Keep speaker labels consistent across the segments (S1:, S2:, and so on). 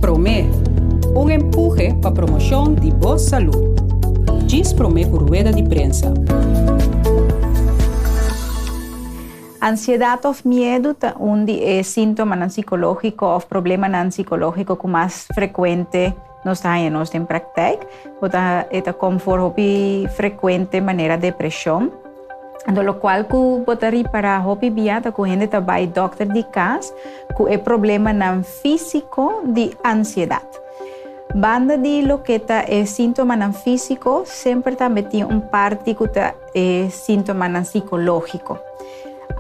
S1: Promé, Un empuhe pa promoshon di bo salú. Djis promé ku rueda di prensa.
S2: Ansiedat òf miedu ta un di e síntomanan sikológiko òf problemanan sikológiko ku mas frekuente nos ta haña nos den praktijk. Bo ta e ta kom for hopi frekuente manera depreshon. Anto lokual ku bo ta ripará hopi bia ta ku hende ta bai dòkter di kas ku e problemanan físiko di ansiedat. Banda di loke ta e síntomanan físiko, semper tambe tin un parti ku ta e síntomanan sikológiko.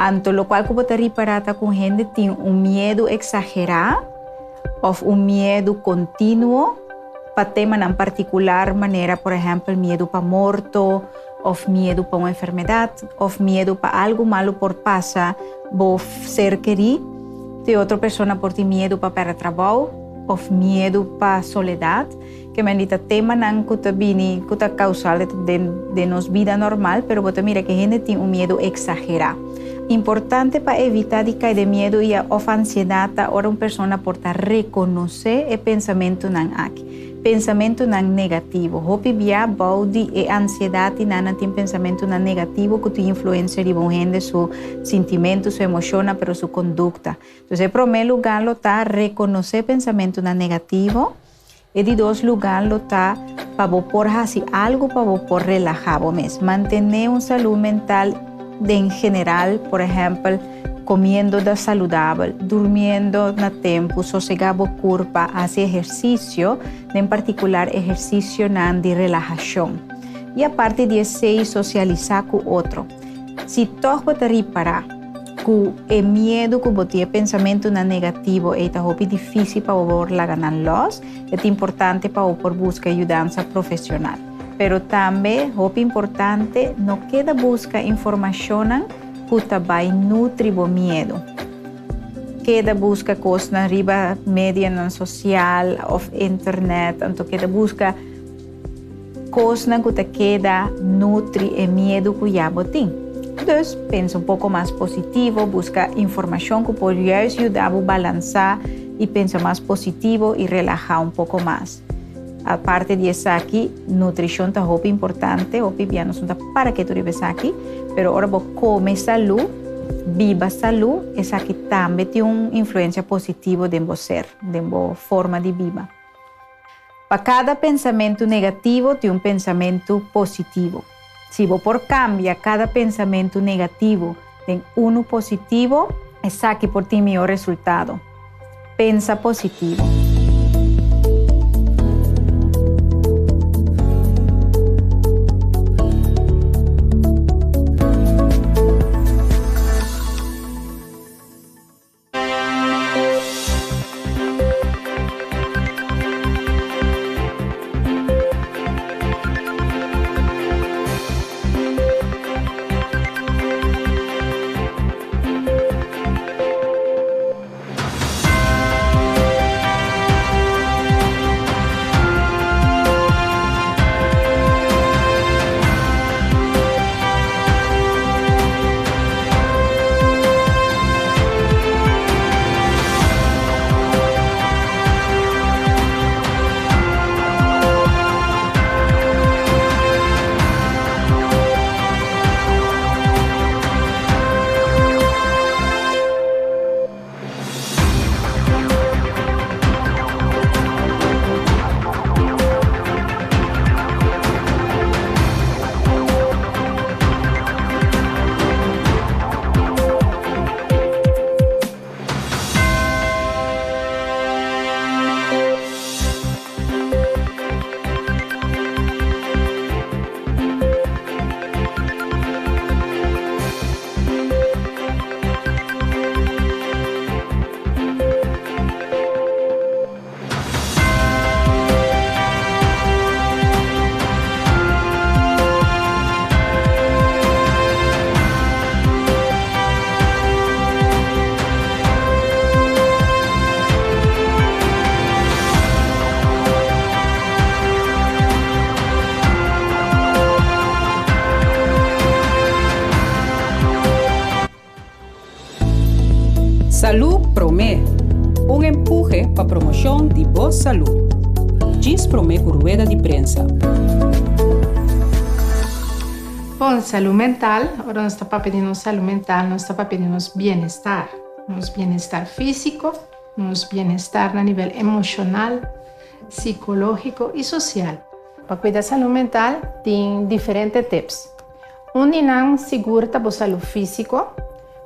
S2: Anto lokual ku bo ta ripará ta ku hende tin un miedu eksagerá òf un miedu kontinuo pa temanan partikular manera por ehèmpel miedu pa morto, òf miedu pa un enfermedat, òf miedu pa algu malu por pasa bo ser kerí. Te otro persona por tin miedu pa pèrdè trabou, òf miedu pa soledat. Ke men di ta temanan ku ta bini, ku ta kausal den den nos bida normal, pero bo ta mira ke hende tin un miedu eksagerá. Importante pa evitá di kai den miedu i òf ansiedat ta ora un persona por ta rekonosé e pensamentunan aki. Pensamentunan negativo. Hopi bia bou di e ansiedat i nan nan tin pensamentunan negativo ku tin influensia riba un hende su sintimentu, su emoshonnan, pero su kondukta. Entonces e promé lugá lo ta rekonosé pensamentunan negativo. E di dos lugá lo ta pa bo por hasi algu pa bo por relahá bo mes. Mantené un salú mental den general, por ehèmpel, komiendo da saludabel, durmiendo na tempu, sosegá bo kurpa, hasi ehersisio, den partikular ehersisionan di relahashon. I aparte di esei sosialisá ku otro. Si tòg bo ta ripará ku e miedu ku bo tin, e pensamentunan negativo ei ta hopi difísil pa bo por laga nan lòs, e ta importante pa bo por buska yudansa profesional. Pero tambe, hopi importante, no keda buska informashonnan ku ta bai nutri bo miedu. Keda buska kosnan riba medianan sosial òf internet, anto keda buska kosnan ku ta keda nutri e miedu ku ya bo tin. Dus, pensa un poko mas positivo, buska informashon ku por juist yuda bo balansá i pensa mas positivo i relahá un poko mas. Aparte di esaki, nutrishon ta hopi importante, hopi bia nos no ta para ketu riba esaki, pero ora bo kome salú, biba salú, esaki tambe tin un influensia positivo den bo ser, den bo forma di biba. Pa kada pensamentu negativo tin un pensamentu positivo. Si bo por kambia kada pensamentu negativo den unu positivo, esaki por tin mihó resultado. Pensa positivo.
S1: Salú promé. Un empuhe pa promocion di bo salud. Djis prome cu rueda di prensa.
S3: Bon, salud mental, ora nos ta papia di nos salud mental, nos ta papia di nos bienestar. Nos bienestar físico, nos bienestar na nivel emocional, psicológico y social. Pa cuida salud mental tin diferente tips. Un di nan sigur ta bo salud físico,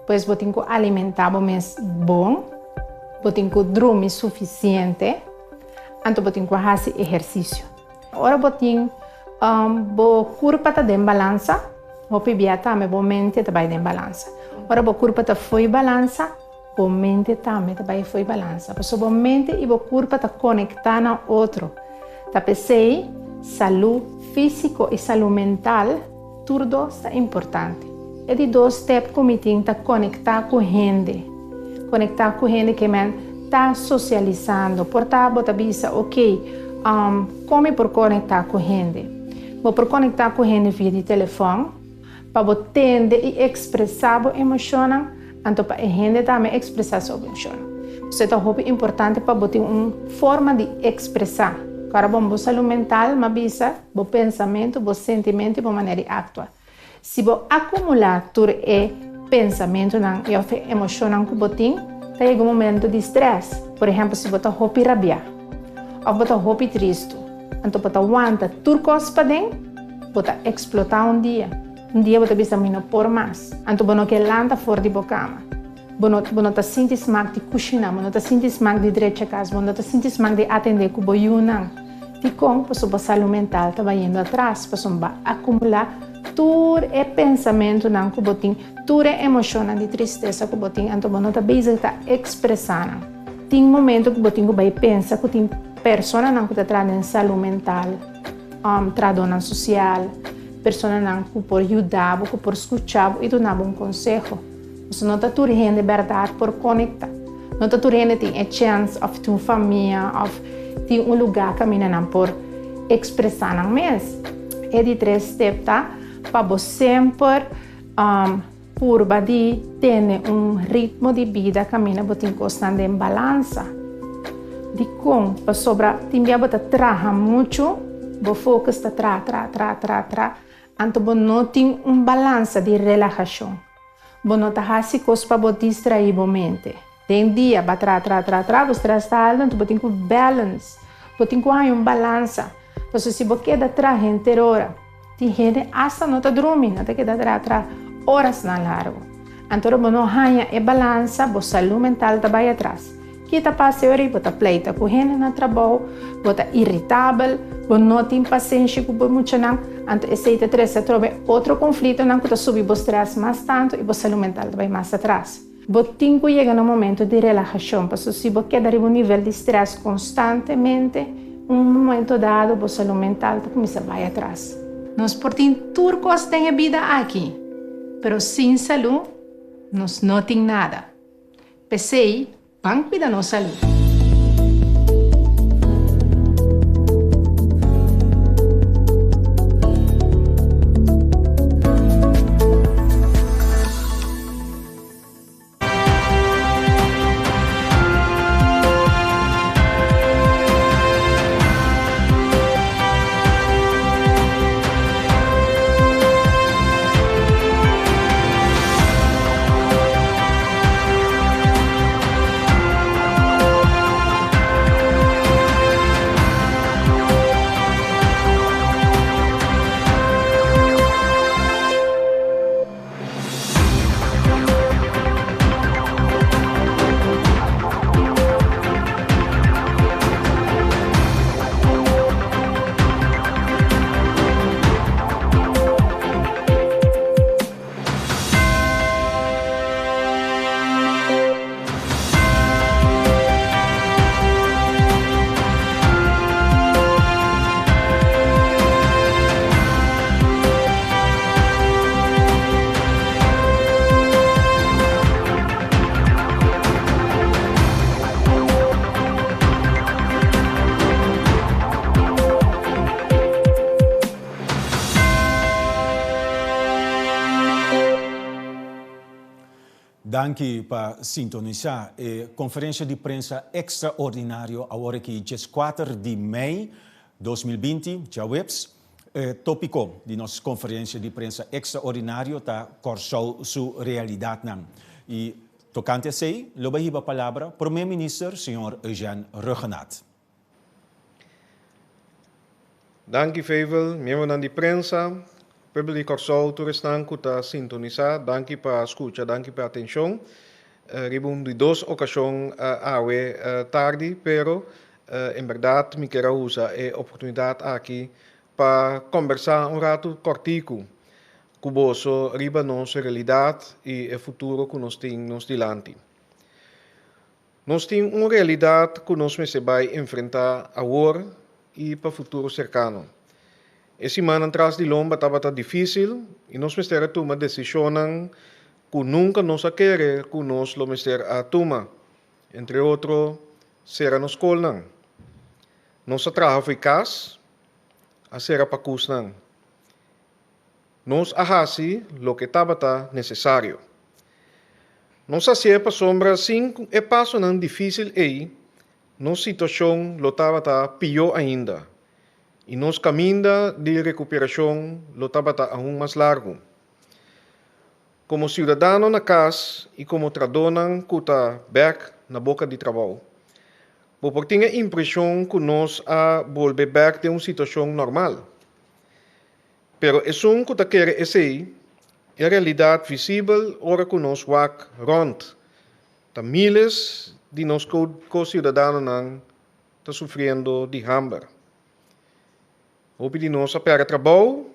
S3: pues bo tin cu alimenta bo mes bon, bo tin cu drumi suficiente, anto bo tin cu haci ehercicio. Ora bo tin bo curpa ta den balansa, hopi bia tambe bo mente ta bay den balansa. Ora bo curpa ta fo'i balansa, Bo mente tambe ta bai fo'i balansa, pasobra bo mente i bo kurpa ta konektá na otro. Ta p'esei, salú físiko i salú mental tur dos ta importante. E di dos step ku mi tin ta konektá ku hende. Konektá ku hende ke men ta sosialisando. Por ta bo ta bisa, Oké, kon mi por konektá ku hende? Bo por konektá ku hende via di telefòn. Pa bo tende i ekspresá bo emoshonnan, anto pa e hende tambe ekspresá su emoshonnan. P'esei ta hopi importante pa bo tin un forma di ekspresá. Kòrda bon, bo salú mental, m'a bisa, bo pensamentu, bo sentimentu i bo manera di aktua. Si bo akumulá tur e pensamentunan i òf e emoshonnan ku bo tin, ta yega un momentu di strès. Por ehèmpel, si bo ta hopi rabiá òf bo ta hopi tristu, anto bo ta wanta tur kos paden. Bo ta eksplotá un dia. Un dia bo ta bisa mi no por mas. Anto bo no ke lanta for di bo kama. Bo no bo no ta sinti smak di kushiná, bo no ta sinti smak di drecha kas, bo no ta sinti smak di atendé ku bo yunan. Dikon? Pasobra bo salú mental ta bayendo atras, pasobra bo a akumulá tur e pensamentunan ku bo tin, tur e emoshonnan di tristesa ku bo tin, anto bo no ta bezig ta ekspresá nan. Tin momento ku bo tin ku bai pensa ku tin personanan ku ta traha den salú mental. Trahadónan sosial, personanan ku por yuda bo, ku por skucha bo i duna bo un konseho. Pasobra no ta tur hende bèrdat por konektá. No ta tur hende tin e chèns òf tin un famia òf tin un lugá kaminda nan por ekspresá nan mes. E di tres step ta pa bo semper purba di tene un ritmo di bida kaminda bo tin kosnan den balansa. Dikon? Pasobra tin bia bo ta traha muchu, bo focus ta traha, traha, traha, traha, traha, anto bo no tin un balansa di relahashon. Bo no ta hasi kos pa bo distraí bo mente. Den dia ba traha, traha, traha, traha, bo stress ta alto, anto bo tin ku balance, bo tin ku haña un balansa. Pasobra si bo keda traha henter ora, Tin hende asta no ta drumi, nan ta keda traha traha orasnan largu. Anto ora bo no haña e balansa, bo salú mental ta bai atras. Ki ta pasa e ora ei? Bo ta pleita ku hende na trabou, bo ta iritabel, bo no tin pasenshi ku bo muchanan. Anto esei ta trese atrobe otro konflitonan ku ta subi bo strès mas tantu i bo salú mental ta bai mas atras. Bo tin ku yega na un momento di relahashon, pasobra si bo keda riba un nivel di strès konstantemente, un momento dado bo salú mental ta kuminsá bai atras. Nos por tin tur kos den e bida aki, pero sin salú nos no tin nada. P'esei, ban kuida nos salú.
S4: Danki pa sintonisá e konferensha di prensa ekstraordinario awor aki 14 di mei 2020, djaweps. E tópiko di nos konferensha di prensa ekstraordinario ta Kòrsou su realidatnan. I tokante esei lo bai hiba palabra Promé Minister señor Eugène Rhuggenaath.
S5: Danki Fevel, miembronan di prensa, pueblo di Kòrsou, tur esnan ku ta sintonisá, danki pa skucha, danki pa e atenshon. Riba un di dos okashon awe tardi, pero en bèrdat mi kier a usa e oportunidat aki pa kòmbersá un ratu kòrtiku ku boso riba nos realidat i e futuro ku nos tin nos dilanti. Nos tin un realidat ku nos mester bai enfrentá awor i pa futuro serkano. E simannan tras di lomba tabata difísil i nos mester a tuma desishonnan ku nunka nos a kere ku nos lo mester a tuma, entre otro sera nos skolnan. Nos a traha fo'i kas, a sera pakusnan. Nos a hasi loke tabata nesesario. Nos hasié pasobra sin e pasonan difísil ei, nos situashon lo tabata pió ainda i nos kaminda di rekuperashon lo tabata aun mas largu. Komo siudadano na kas i komo tradónan ku ta bèk na boka di trabou, bo por tin e impreshon ku nos a bolbe bèk den un situashon normal. Pero esun ku ta kere esei, e realidat visibel ora ku nos wak rònt, ta míles di nos ko-siudadanonan ta sufriendo di hamber. Hopi di nos a pèrdè trabou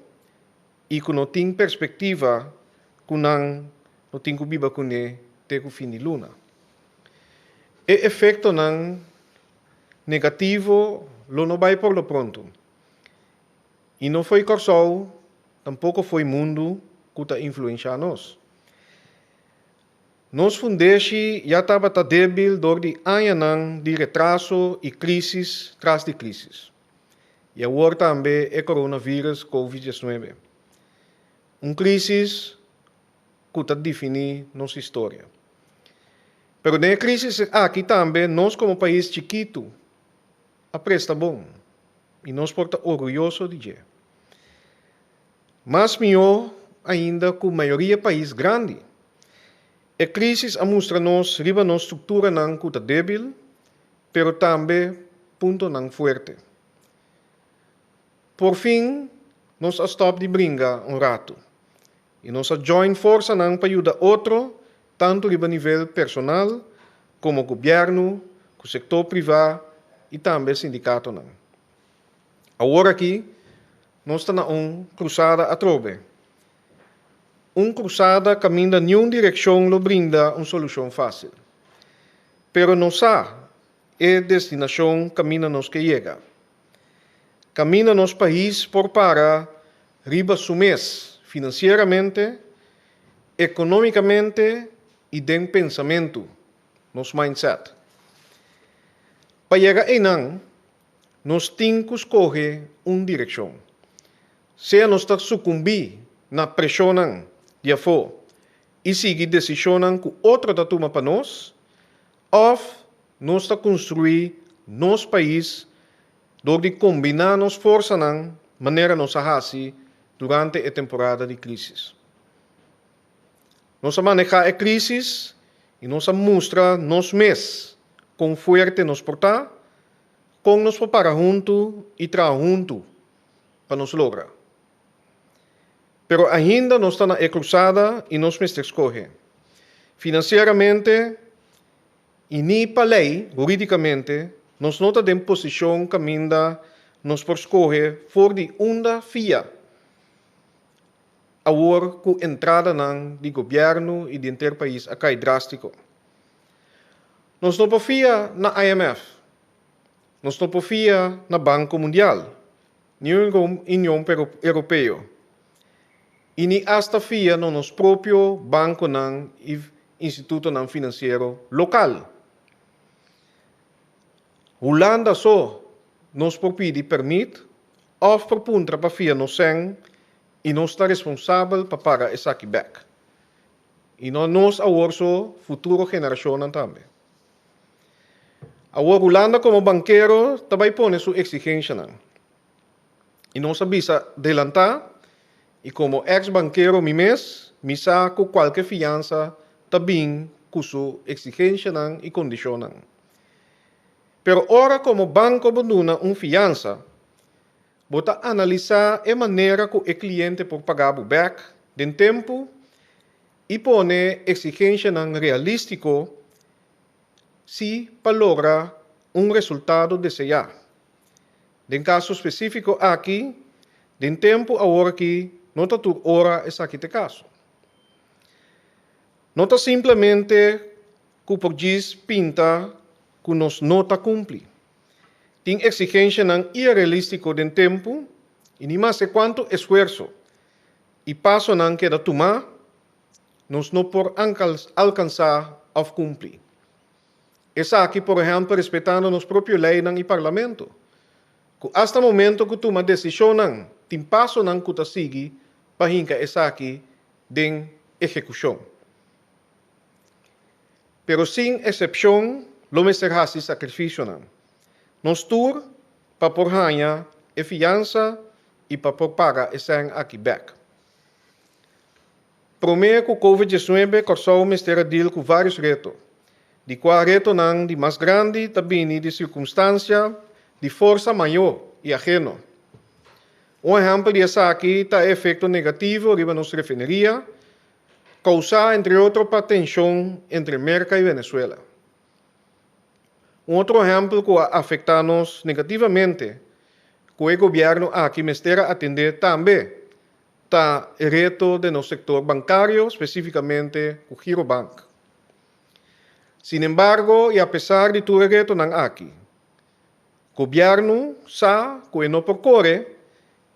S5: i ku no tin perspektiva ku nan lo tin ku biba kuné te ku fin di luna. E efektonan negativo lo no bai por lo pronto. I no fo'i Kòrsou, tampoko fo'i mundu ku ta influenshá nos. Nos fundeshi ya tabata débil dor di añanan di retraso i krísis tras di krísis. I awor tambe e coronavirus Covid 19. Un krísis ku ta definí nos historia. Pero den e krísis aki tambe nos komo pais chikitu a presta bon i nos por ta orguyoso di dje. Mas mihó ainda ku mayoria pais grandi. E krísis a mustra nos riba nos strukturanan ku ta débil, pero tambe puntonan fuerte. Por fin nos a stòp di bringa un ratu i nos a join forsanan pa yuda otro tantu riba nivel personal komo gobièrnu, ku sektor privá i tambe sindikatonan. Awor aki nos ta na un krusada atrobe. Un krusada kaminda niun direkshon lo brinda un solushon fásil. Pero nos sa e destinashon kaminda nos ke yega. Kaminda nos pais por para riba su mes finansieramente, ekonómikamente i den pensamentu, nos mindset. Pa yega einan, nos tin ku skohe un direkshon. Sea nos ta sukumbí na preshonnan di afó i sigui desishonnan ku otro ta tuma pa nos, òf nos ta konstruí nos pais dor di kombiná nos forsanan manera nos a hasi durante e temporada di krísis. Nos a manehá e krísis i nos a mustra nos mes kon fuerte nos por ta, kon nos por para huntu i traha huntu pa nos logra. Pero ainda nos ta na e krusada i nos mester skohe. Finansieramente i ni pa lei, hurídikamente, nos no ta den posishon kaminda nos por skohe for di unda fia. Awor ku entradanan di gobièrnu i di henter pais a kai drástiko. Nos no por fia na IMF. Nos no por fia na Banko Mundial, ni Union Europeo i ni asta fia na nos propio bankonan i institutonan finansiero lokal. Hulanda so nos por pidi pèrmit òf por puntra pa fia nos sèn i nos ta responsabel pa paga esaki bèk. I no nos awor so, futuro generashonnan tambe. Awor Hulanda komo bankero ta bai pone su eksigenshanan. I nos a bisa delantá i komo eks bankero mi mes, mi sa ku kualke fiansa ta bin ku su eksigenshanan i kondishonnan. Pero ora komo banko bo duna un fiansa, Bo ta analisá e manera ku e kliente por paga bo bèk den tempu i pone eksigenshanan realístiko si pa logra un resultado deseá. Den kaso spesífiko aki, den tempu aworakí no ta tur ora esaki ta e kaso. No ta simplemente ku por djis pinta ku nos no ta kumpli. Tin eksigenshanan irealístiko den tempu i ni maske kuantu esfuerso i pasonan keda tumá, nos no por alkansá òf kumpli. Esaki, por ehèmpel, respetando nos propio leinan i parlamento, ku asta momento ku tuma desishonnan tin pasonan ku ta sigui pa hinka esaki den ehekushon. Pero sin eksepshon lo mester hasi sakrifisionan, nos tur, pa por haña e fiansa i pa por paga e sèn aki bèk. Promé ku Covid 19 Kòrsou mester a dil ku vários reto, di kua retonan di mas grandi ta bini di sirkunstansia di forsa mayó i aheno. Un ehèmpel di esaki ta e efekto negativo riba nos refineria, Kousá entre otro pa tenshon entre Merka i Venezuela. Un otro ehèmpel ku a afektá nos negativamente ku e gobièrnu aki mester a atendé tambe ta e reto den nos sektor bankario, spesífikamente ku Girobank. Sinembargo i apesar di tur e retonan aki, gobièrnu sa ku e no por kore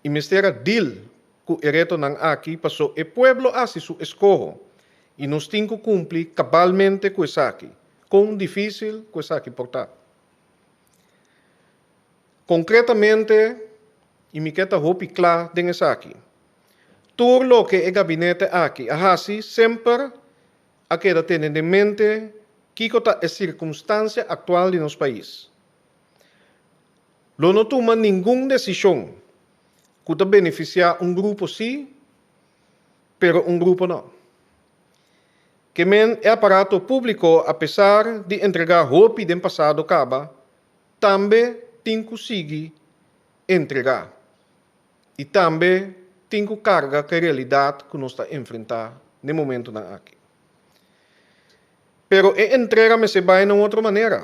S5: I mester a deal ku e retonan aki paso e pueblo hasi su eskoho i nos tin ku kumpli kabalmente ku esaki, kon difísil ku esaki por ta. Konkretamente, i mi ke ta hopi kla den esaki, tur loke e gabinete aki a hasi semper a keda tene den mente kiko ta e sirkunstansia aktual di nos pais. Lo no tuma ningun desishon ku ta benefisiá un grupo sí, pero un grupo no. Ke men e aparato públiko apesar di entregá hopi den pasado kaba, tambe tin ku sigui entregá i tambe tin ku karga ku e realidat ku nos ta enfrentá n'e momentunan aki. Pero e entrega mester bai na un otro manera.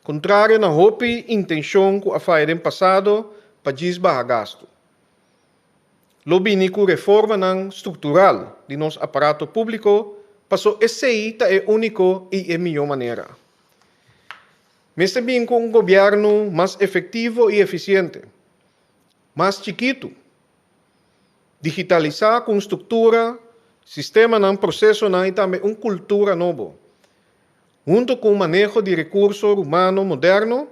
S5: Kontrario na hopi intenshon ku a faya den pasado pa djis baha gastu. Lo bini ku reformanan struktural di nos aparato públiko paso esei ta e úniko i e mihó manera. Mester bin ku un gobièrnu mas efektivo i efisiente, mas chikitu, digitalisá ku un struktura, sistemanan, prosesonan i tambe un kultura nobo. Hunto ku un maneho di rekurso humano moderno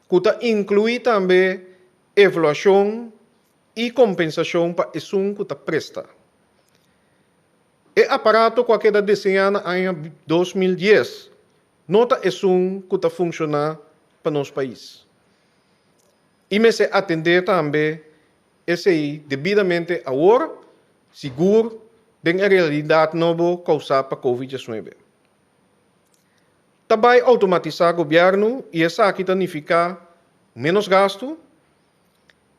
S5: ku ta inkluí tambe evaluashon i kompensashon pa esun ku ta presta. E aparato ku a keda diseñá na aña 2010 no ta esun ku ta funshoná pa nos pais. I mester atendé tambe esei debidamente awor, sigur den e realidat nobo kousá pa Covid 19. Ta bai outomatisá gobièrnu i esaki ta nifiká ménos gastu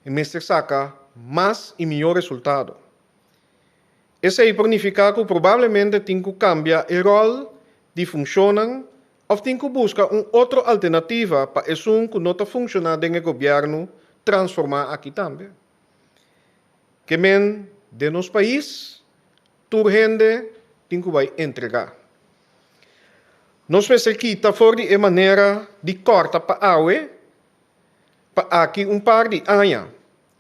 S5: i mester saka mas i mihó resultado. Esei por nifiká ku probablemente tin ku kambia e ròl di funshonnan òf tin ku buska un otro alternativa pa esun ku no ta funshoná den e gobièrnu transformá aki tambe. Ke men den nos pais Tur hende tin ku bai entregá. Nos mester kita for di e manera di kòrta pa awe, pa aki un par di aña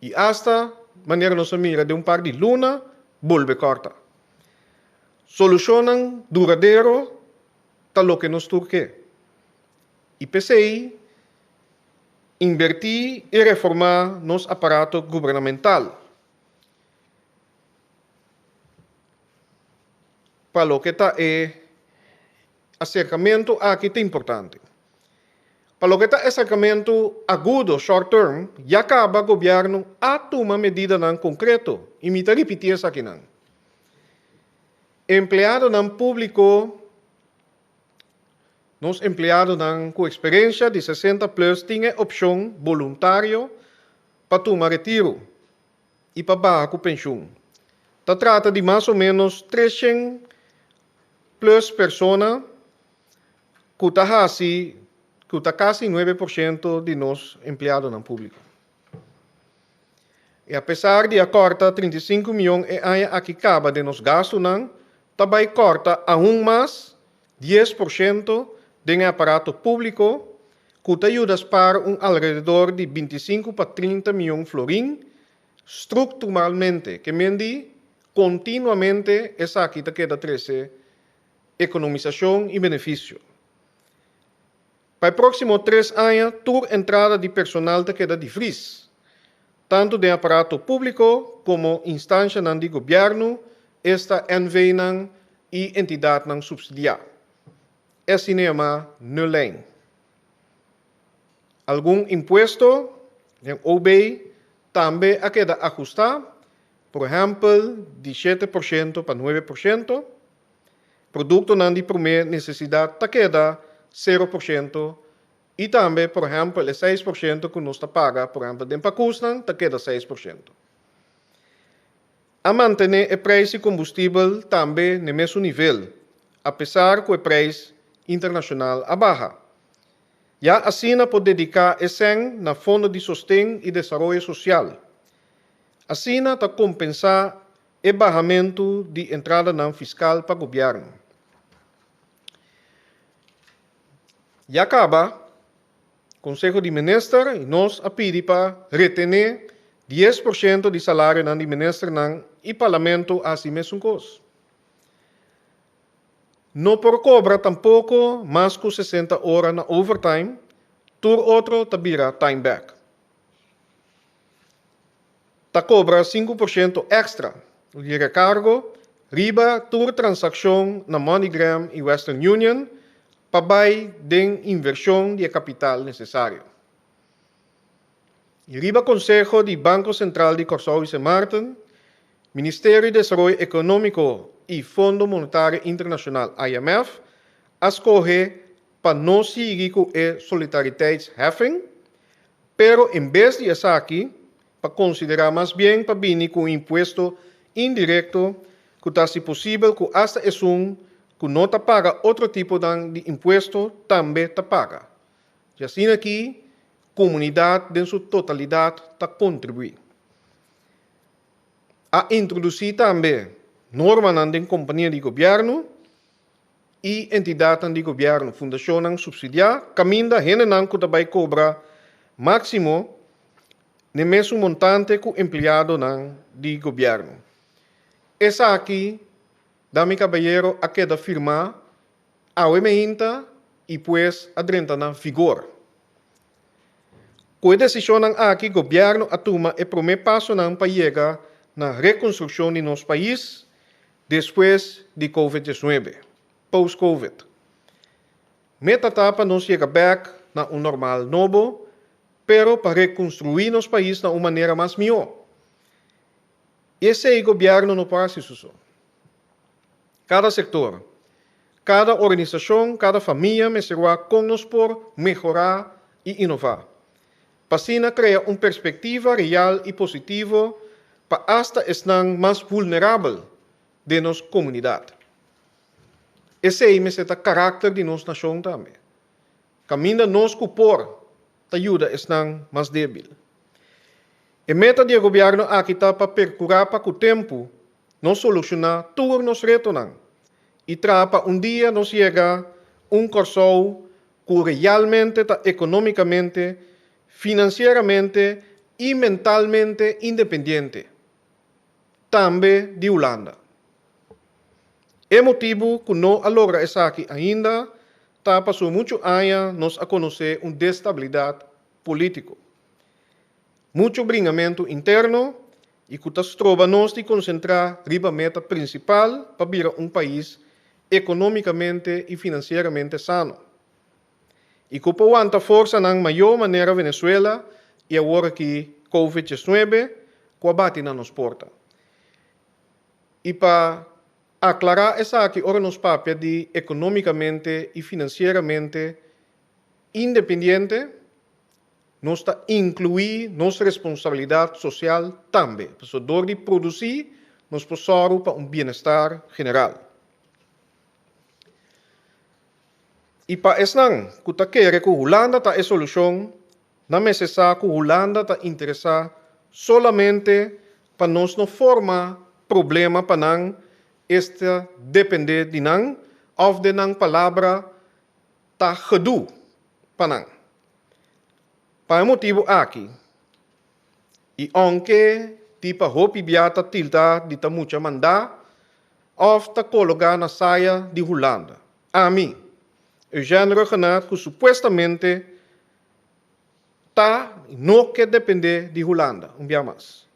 S5: i asta, manera nos a mira den un par di luna, bolbe kòrta. Solushonnan duradero ta loke nos tur ke. I p'esei, inbertí i reformá nos aparato gubernamental. Pa loke ta e aserkamentu aki ta importante. Pa loke ta aserkamentu agudo, short term, ya kaba gobièrnu a tuma medidanan konkreto i mi ta ripití esakinan. Empleadonan públiko, Nos empleadonan ku eksperensia di 60 plus tin e opshon boluntario pa tuma retiru i pa baha ku penshun. Ta trata di mas o ménos 300 plus persona ku ta hasi ku ta kasi 9% di nos empleadonan públiko. I apesar di a kòrta 35 mion e aña aki kaba den nos gastunan, ta bai kòrta aun mas 10% den e aparato públiko, ku ta yuda spar un alrededor di 25 pa 30 mion florin strukturalmente, ke men di kontinuamente esaki ta keda trese ekonomisashon i benefisio. Pa e próksimo 3 aña tur entrada di personal ta keda di vris, tantu den aparato públiko komo instanshanan di gobièrnu, esta NV-nan i entidatnan supsidiá. Esei yama nullijn. Algun impuesto den OB tambe a keda ahustá, por ehèmpel di 7% pa 9%. Produktonan di promé nesesidat ta keda 0% i tambe, por ehèmpel, e 6% ku nos ta paga, por ehèmpel, den pakusnan ta keda 6%. A mantené e preis di kombustibel tambe na mesun nivel, apesar ku e preis internashonal a baha. Ya asina por dediká e sèn na Fondo di Sosten i Desaroyo Sosial. Asina ta kompensá e bahamentu di entradanan fiskal pa gobièrnu. Ya kaba, Konseho di Minister i nos a pidi pa retené 10% di salarionan di ministernan i Parlamento a hasi mesun kos. No por kobra tampoko mas ku 60 ora na overtime, tur otro ta bira time back. Ta kobra 5% èkstra di rekargo riba tur transakshon na MoneyGram i Western Union pa bai den invershon di e kapital nesesario. I riba konseho di Banko Sentral di Kòrsou i Sint Maarten, Ministerio di Desaroyo Ekonómiko i Fondo Monetario Internashonal, IMF, a skohe pa no sigui ku e solidariteitsheffing, pero en bes di esaki pa konsiderá mas bien pa bini ku un impuesto indirekto ku ta hasi posibel ku asta esun ku no ta paga otro tiponan di impuesto tambe ta paga. I asina aki komunidat den su totalidat ta kontribuí. A introdusí tambe normanan den kompania di gobièrnu i entidatnan di gobièrnu, fundashonnan supsidiá, kaminda hendenan ku ta bai kobra máksimo n'e mesun montante ku empleadonan di gobièrnu. Esaki, dama i kabayero, a keda firmá awe meinta i pues a drenta na vigor. Ku e desishonnan aki gobièrnu a tuma e promé pasonan pa yega na rekonstrukshon di nos pais despues di Covid 19, post-Covid. Meta ta pa nos yega bèk na un normal nobo, pero pa rekonstruí nos pais na un manera mas mihó. I esei gobièrnu no por hasi su so. Kada sektor, kada organisashon, kada famia mester wak kon nos por mehorá i inová, pa asina krea un perspektiva real i positivo pa asta esnan mas vulnerabel den nos komunidat. Esei mester ta karakter di nos nashon tambe, kaminda nos ku por ta yuda esnan mas débil. E meta di e gobièrnu aki ta pa perkurá pa ku tempu nos solushoná tur nos retonan i traha pa un dia nos yega un Kòrsou ku realmente ta ekonómikamente, finansieramente i mentalmente independiente, tambe di Hulanda. E motibu ku no a logra esaki ainda ta pasobra muchu aña nos a konosé un destabilidat polítiko, muchu bringamentu interno. i ku ta stroba nos di konsentrá riba meta prinsipal pa bira un pais ekonómikamente i finansieramente sano. I ku por wanta forsanan mayó manera Venezuela i awor aki Covid 19 ku a bati na nos porta. I pa aklará esaki ora nos papia di ekonómikamente i finansieramente independiente, nos ta inkluí nos responsabilidat sosial tambe, pasobra dor di produsí nos por sòru pa un bienestar general. I pa esnan ku ta kere ku Hulanda ta e solushon, nan mester sa ku Hulanda ta interesá solamente pa nos no forma problema pa nan, esta dependé di nan òf den nan palabra ta gedoe pa nan. Pa e motibu aki, i ounke tipa hopi bia ta tilta di ta mucha mandá òf ta kologá na saya di Hulanda, ami, Eugène Rhuggenaath ku supuestamente ta i no ke dependé di Hulanda un bia mas.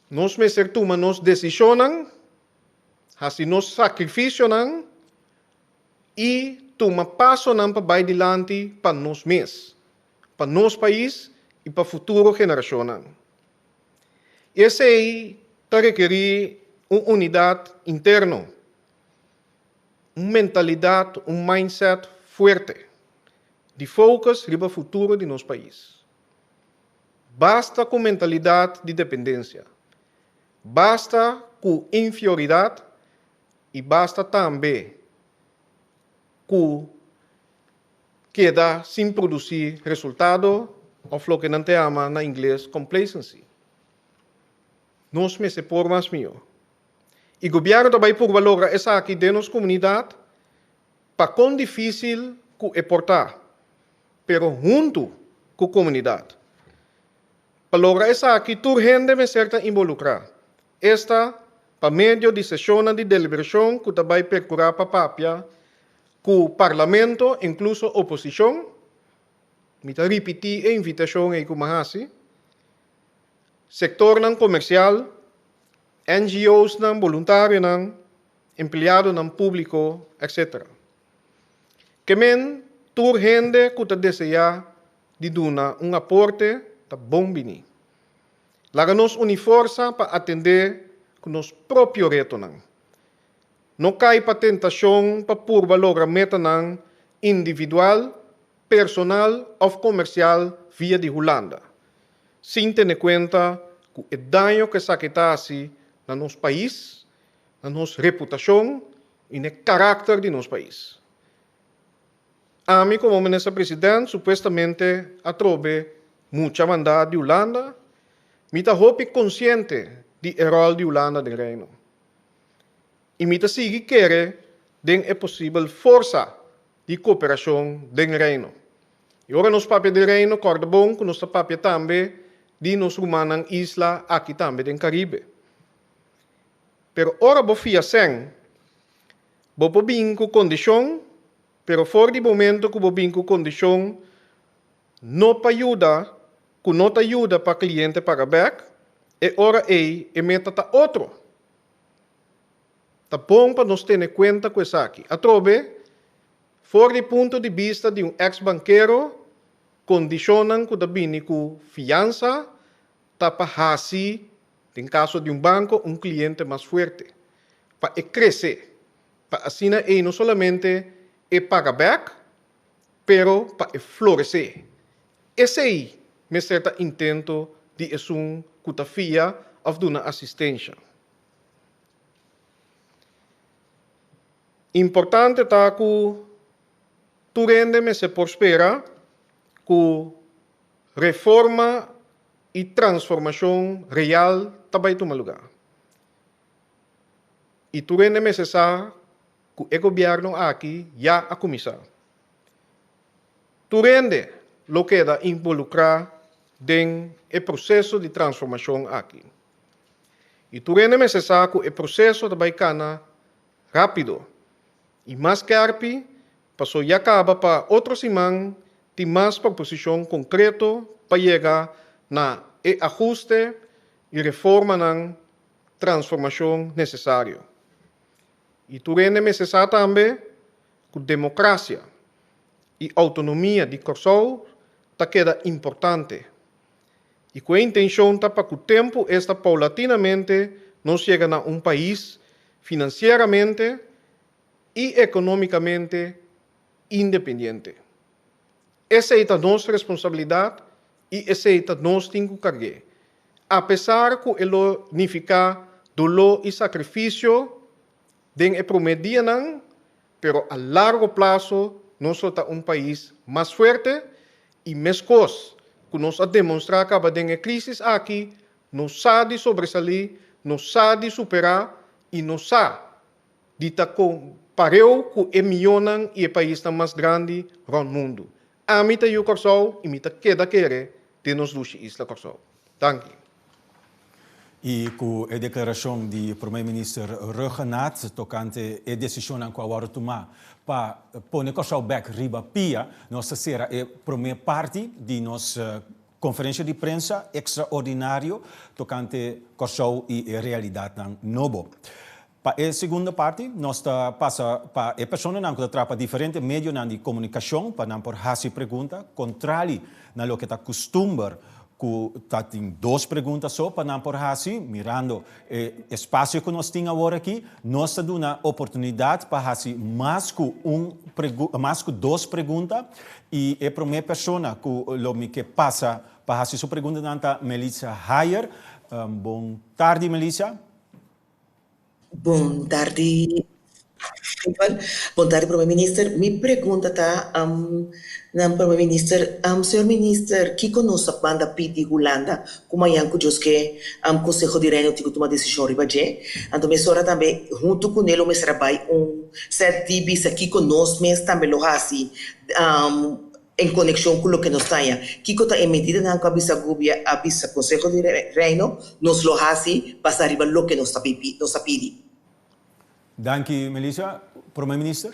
S5: Nos mester tuma nos desishonnan, hasi nos sakrifisionan i tuma pasonan pa bai dilanti pa nos mes. pa nos pais i pa futuro generashonnan. Esei ta rekerí un unidat interno, un mentalidat, un mindset fuerte di focus riba futuro di nos pais. Basta ku mentalidat di dependensia, basta ku infioridat i basta tambe ku keda sin produsí resultado òf loke nan ta yama na ingles complacency. Nos mester por mas mihó. I gobièrnu ta bai purba logra esaki den nos komunidat pa kon difísil ku e por ta, pero huntu ku komunidat. Pa logra esaki tur hende mester ta involukrá, esta pa medio di seshonnan di deliberashon ku ta bai perkurá pa papia Ku Parlamento, inkluso oposishon, mi ta ripití e invitashon ei ku mi a hasi, sektornan komersial, NGOsnan, boluntarionan, empleadonan públiko, etc. Ke men tur hende ku ta deseá di duna un aporte ta bon biní. Laga nos uni forsa pa atendé ku nos propio retonan. No kai pa tentashon pa purba logra metanan individual, personal òf komersial via di Hulanda, sin tene kuenta ku e daño ku esaki ta hasi na nos pais, na nos reputashon i na e karakter di nos pais. Ami komo Minister President supuestamente atrobe mucha mandá di Hulanda, mi ta hopi konsiente di e ròl di Hulanda den Reino. I mi ta sigui kere den e posibel forsa di koperashon den Reino. I ora nos papia di Reino, kòrda bon ku nos ta papia tambe di nos rumannan isla aki tambe den Karibe. Pero ora bo fia sèn, bo por bin ku kondishon, pero for di momento ku bo bin ku kondishon no pa yuda, ku no ta yuda pa kliente paga bèk, e ora ei e meta ta otro. Ta bon pa nos tene kuenta ku esaki. Atrobe, for di punto di bista di un eks bankero, kondishonnan ku ta bini ku fiansa ta pa hasi, den kaso di un banko, un kliente mas fuerte, pa e krese, pa asina ei no solamente e paga bèk, pero pa e floresé. Esei mester ta intento di esun ku ta fia òf duna asistensha. Importante ta ku tur hende mester por spera ku reforma i transformashon real ta bai tuma lugá. I tur hende mester sa ku e gobièrnu aki ya a kuminsá. Tur hende lo keda involukrá den e proseso di transformashon aki. I tur hende mester sa ku e proseso ta bai kana rápido i mas kèrpi paso ya kaba pa otro siman tin mas proposishon konkreto pa yega na e ahuste. i reformanan transformashon nesesario. I tur hende mester sa tambe ku demokrasia i outonomia di Kòrsou ta keda importante i ku e intenshon ta pa ku tempu esta poulatinamente nos yega na un pais finansieramente i ekonómikamente independiente. Esei ta nos responsabilidat i esei ta nos tin ku karg'é. Apesar ku e lo nifiká doló i sakrifisio den e promé dianan, pero a largo plaso nos lo ta un pais mas fuerte i meskos ku nos a demonstrá kaba den e krísis aki, nos sa di sobresalí, nos sa di superá i nos sa di ta pareu ku e mionnan i e paisnan mas grandi rònt mundu. Ami ta yu Kòrsou i mi ta keda kere den nos dushi isla Kòrsou. Danki.
S4: I ku e deklarashon di Prome Minister Rhuggenaath tokante e desishonnan ku a wòrdu tumá pa pone Kòrsou bèk riba pia, nos ta sera e prome parti di nos konferensha di prensa ekstraordinario tokante Kòrsou i e realidatnan nobo. Pa e segundo parti nos ta pasa pa e personanan ku ta traha pa diferente medionan di komunikashon pa nan por hasi pregunta, kontrali na loke ta kustumber ku ta tin dos pregunta so pa nan por hasi. Mirando e espasio ku nos tin awor aki, nos ta duna oportunidat pa hasi mas ku un mas ku dos pregunta i e promé persona ku lo mi ke pasa pa hasi su preguntanan ta Melissa Hayer. Bon tardi Melissa.
S6: Bon tardi Bon tardi Prome Minister. Mi pregunta ta na Prome Minister, Señor Minister kiko nos ta manda pidi Hulanda ku mañan ku Dios ke Konseho di Reino tin ku tuma desishon riba dje? Anto mesora tambe huntu kuné lo mester a bai un sèt di bisa kiko nos mes tambe lo hasi En konekshon ku loke nos ta haña, kiko ta e medidanan ku a bisa gobia a bisa Konseho di Reino nos lo hasi basá riba loke nos ta nos ta pidi?
S4: Danki Melissa. Prome Minister.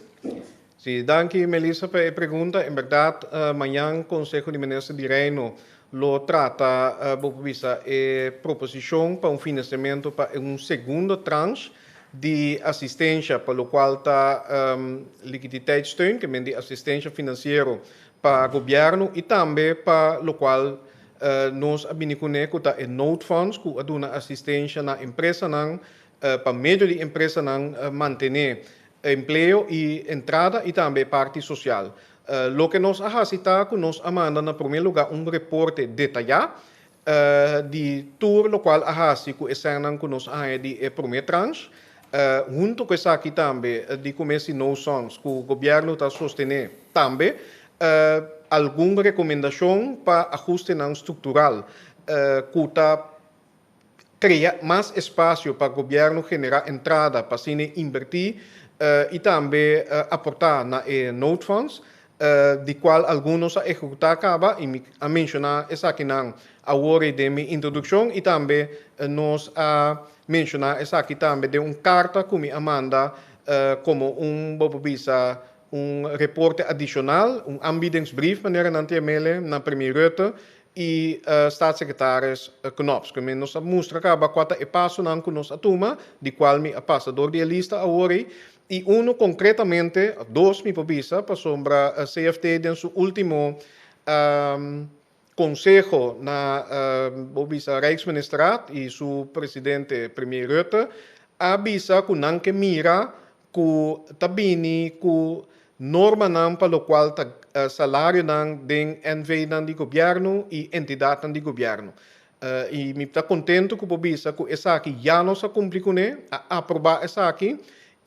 S5: Sí, danki Melissa pa e pregunta. En bèrdat mañan Konseho di Minister di Reino lo trata bo por bisa e proposishon pa un financiamento pa un segundo tranche di asistensha pa lokual ta liquiditeitssteun, ke men di asistensha finansiero pa gobièrnu i tambe pa lokual nos a bini kuné ku ta e noodfonds ku a duna asistensha na empresanan pa medio di empresanan mantené empleo i entrada i tambe e parti sosial. Loke nos a hasi ta ku nos a manda na promé lugá un reporte detayá Di tur lokual a hasi ku e sènnan ku nos a haña di e promé tranche, huntu ku esaki tambe di kumes di No Sons ku gobièrnu ta sostené tambe algun rekomendashon pa ahustenan struktural ku ta krea mas espasio pa gobièrnu generá entrada pa asina inbertí i tambe aportá na e noodfonds. Di cual algun nos a ehecuta caba y mi a menciona esakinan awor y den mi introduccion y tambe nos a menciona esaki tambe den un carta cu mi a manda como un bo por bisa un reporte adicional, un aanbiedingsbrief manera nan ta yamele na Premier Rutte y Staatssecretaris Knops. Cu nos a mustra caba cua ta e pasonan cu nos a tuma, di cual mi a pasa door di e lista awor ey. I unu konkretamente, of dos mi por bisa, pasobra CFT den su último konseho na bo bisa Rijksministerraad i su presidente Premier Rutte a bisa ku nan ke mira ku ta bini ku normanan pa lokual ta salarionan den NV-nan di gobièrnu i entidatnan di gobièrnu. I mi ta kontentu ku por bisa ku esaki ya nos a kumpli kuné, a aprobá esaki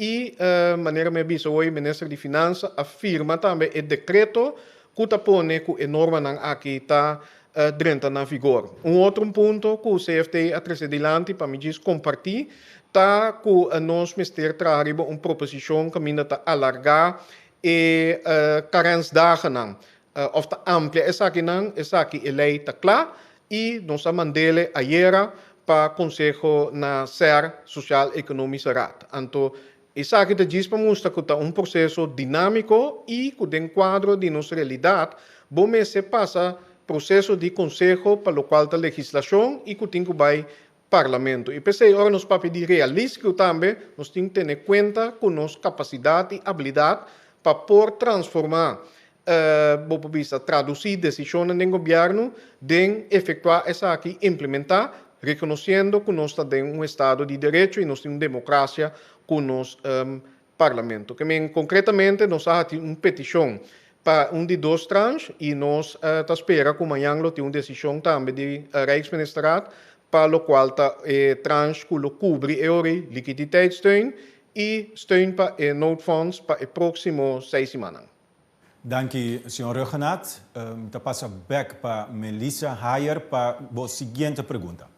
S5: i manera mi a bisa hoy Minister di Finansa a firma tambe e dekreto ku ta pone ku e normanan aki ta drenta na vigor. Un otro punto ku CFT a trese dilanti pa mi djis kompartí ta ku nos mester traha riba un proposishon kaminda ta alargá e karensdagennan Of ta amplia esakinan, esaki e ley ta cla y nos a mandele ayera pa Conseho na ser Sociaal Economische Raad. Anto esaki ta djis pa mustra cu ta un proceso dinamico y cu den cuadro di nos realidad bo mester pasa proceso di conseho pa locual ta legislacion y cu tin cu bay. Parlamento. I p'esei ora nos papia di realístiko tambe nos tin tene kuenta ku nos kapasidat i abilidat pa por transformá, bo por bisa tradusí desishonnan den gobièrnu den efektuá esaki, implementá, rekonosiendo ku nos ta den un estado di derecho i nos tin un demokrasia ku nos Parlamento. Ke men konkretamente nos a hati un petishon pa un di dos tranche i nos ta spera ku mañan lo tin un desishon tambe di Rijksministerraad pa lokual ta e tranche ku lo kubri e ori likiditeitssteun i steun pa e noodfonds pa e próksimo seis simannan.
S4: Danki señor Rhuggenaath. Mi ta pasa bek pa Melissa Hayer pa bo siguiente pregunta.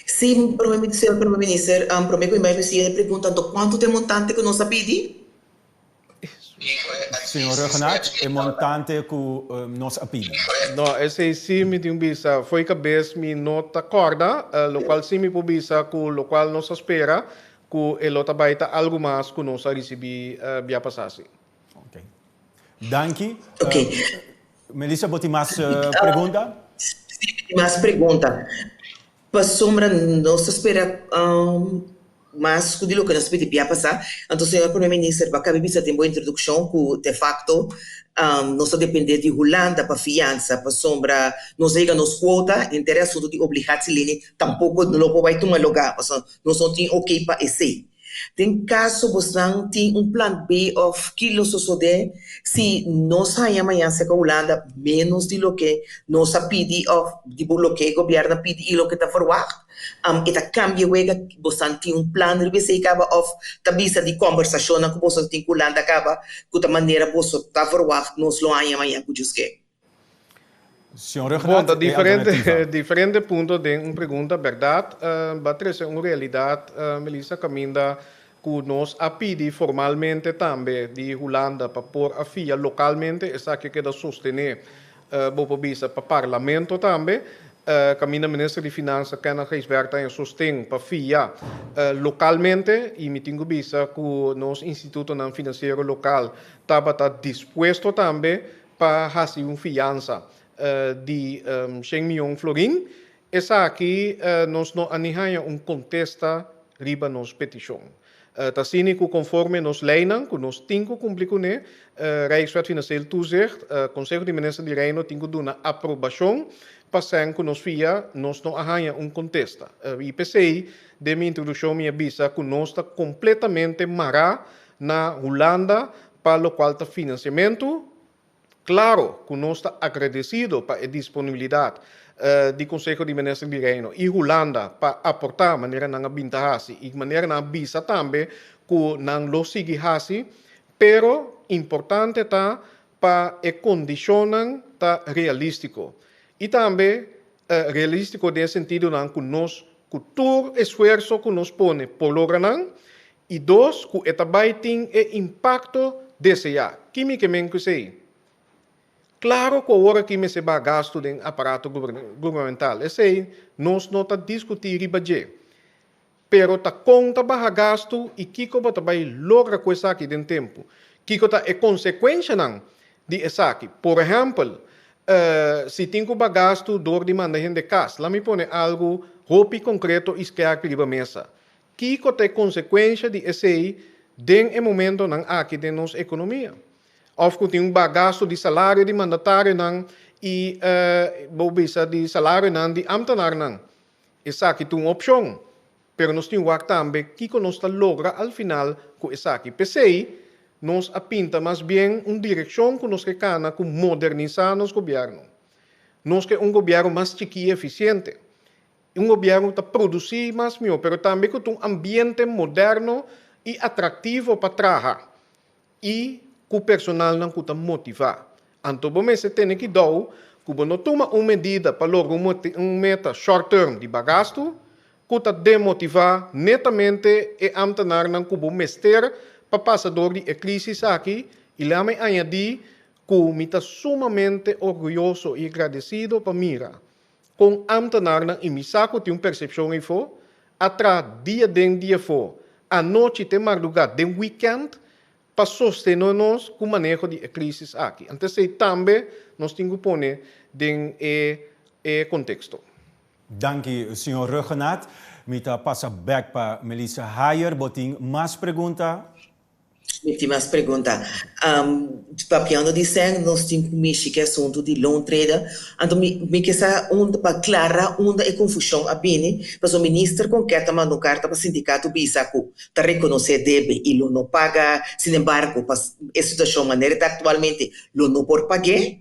S6: Sí, Prome Minister, Prome Minister, prome ku mi bai mi siguiente pregunta, anto kuantu ta e montante ku nos a pidi?
S4: Señor Rhuggenaath, e montante ku nos a pidi.
S5: No, esei sí mi tin bisa, fo'i kabes mi no ta kòrda, lokual sí mi por bisa ku lokual nos a spera ku e lo ta bai ta algu mas ku nos a risibí bia pasá sí.
S4: Ok. Danki. Ok. Melissa, bo tin mas pregunta?
S6: Sí, mi tin mas pregunta. Pasobra nos ta spera mas ku di loke nos pidi bia pasá. Anto señor Primer Minister, bo a kaba bisa den bo introdukshon ku de fakto nos ta dependé di Hulanda pa fiansa, pasobra nos a yega nos kuota, henter e asuntu di obligatieleening tampoko lo por bai tuma lugá, pasobra nos no tin oké pa esei. Den kaso bosnan tin un plan B òf ki lo sosodé si nos haña mañan serka Hulanda ménos di loke nos a pidi òf di loke e gobièrnu a pidi i loke ta ferwagt? E ta kambia wega? Bosnan tin un plan riba esei kaba òf ta bisa di kòmbersashonnan ku boso tin ku Hulanda kaba ku ta manera boso ta ferwagt nos lo haña mañan ku djuske?
S4: Señor
S5: Bon,
S4: Rhuggenaath,
S5: ta
S4: e
S5: diferente,
S4: alternativa.
S5: diferente punto den un pregunta, berdad. Ba trece un realidad, Melissa, caminda cu nos a pidi formalmente tambe di Hulanda pa por a fia localmente, esaki a keda sostene, bo por bisa, pa Parlamento tambe, caminda Minister di Finansa Kenneth Gijsbertha a sosten pa fia localmente y mi tin cu bisa cu nos institutonan financiero local tabata dispuesto tambe pa hasi un fiansa di shen mion florin, esaki nos no a ni haña un kontesta riba nos petishon. Ta asina ku konforme nos leinan ku nos tin ku kumpli kuné, Rijkswet Financieel Toezicht, Konseho di Minister di Reino tin ku duna aprobashon pa sèn ku nos fia, nos no a haña un kontesta. I p'esei den mi introdukshon mi a bisa ku nos ta kompletamente mará na Hulanda Pa lokual ta finansiamentu, klaro ku nos ta agradesido pa e disponibilidat di Konseho di Minister di Reino i Hulanda pa aportá manera nan a bin ta hasi i manera nan a bisa tambe ku nan lo sigui hasi, pero importante ta pa e kondishonnan ta realístiko i tambe realístiko den e sentidonan ku nos ku tur esfuerso ku nos pone por logra nan I dos, ku e ta bai tin e impakto deseá. Ki mi ke men ku esei? Klaro ku awor aki mester baha gastu den aparato gubernamental. Esei nos no ta diskutí riba dje. Pero ta kon ta baha gastu i kiko bo ta bai logra ku esaki den tempu? Kiko ta e konsekuenshanan di esaki? Por ehèmpel, si tin ku baha gastu dor di manda hende kas. Laat mi pone algu hopi konkreto i skèrpi riba mesa. Kiko ta e konsekuensha di esei den e momentonan aki den nos ekonomia? Òf ku tin un bagasto di salario di mandatarionan i bo bisa di salarionan di ámtenarnan. Esaki ta un opshon, pero nos tin wak tambe kiko nos ta logra al final ku esaki. P'esei nos a pinta mas bien un direkshon ku nos ke kana ku modernisá nos gobièrnu. Nos ke un gobièrnu mas chikí i efisiente. Un gobièrnu ta produsí mas mihó, pero tambe ku ta un ambiente moderno i atraktivo pa traha i ku personalnan ku ta motivá. Anto bo mester tene kidou ku bo no tuma un medida pa logra un meta short term di bagastu ku ta demotivá netamente e ámtenarnan ku bo mester pa pasa dor di e krísis aki i lami añadí ku mi ta sumamente orguyoso i agradesido pa mira Kon ámtenarnan i mi sa ku tin un persepshon eifó, a traha dia den dia afó, anochi te mardugá den wikènt pa sostené nos ku maneho di e krísis aki. Anto esei tambe nos tin ku pone den e e konteksto.
S4: Danki, señor Rhuggenaath. Mi ta pasa bek pa Melissa Hayer. Bo tin mas pregunta?
S6: Mi tin mas pregunta. Papiando di sèn, nos tin ku mishi ku e asuntu di loontrede. Anto mi mi ke sa unda pa klara unda e konfushon a bini, pasobra minister Konket a manda un karta pa sindikato bisa ku ta rekonosé debe i lo no paga, sinembargo pa e situashon manera e ta aktualmente lo no por pag'é.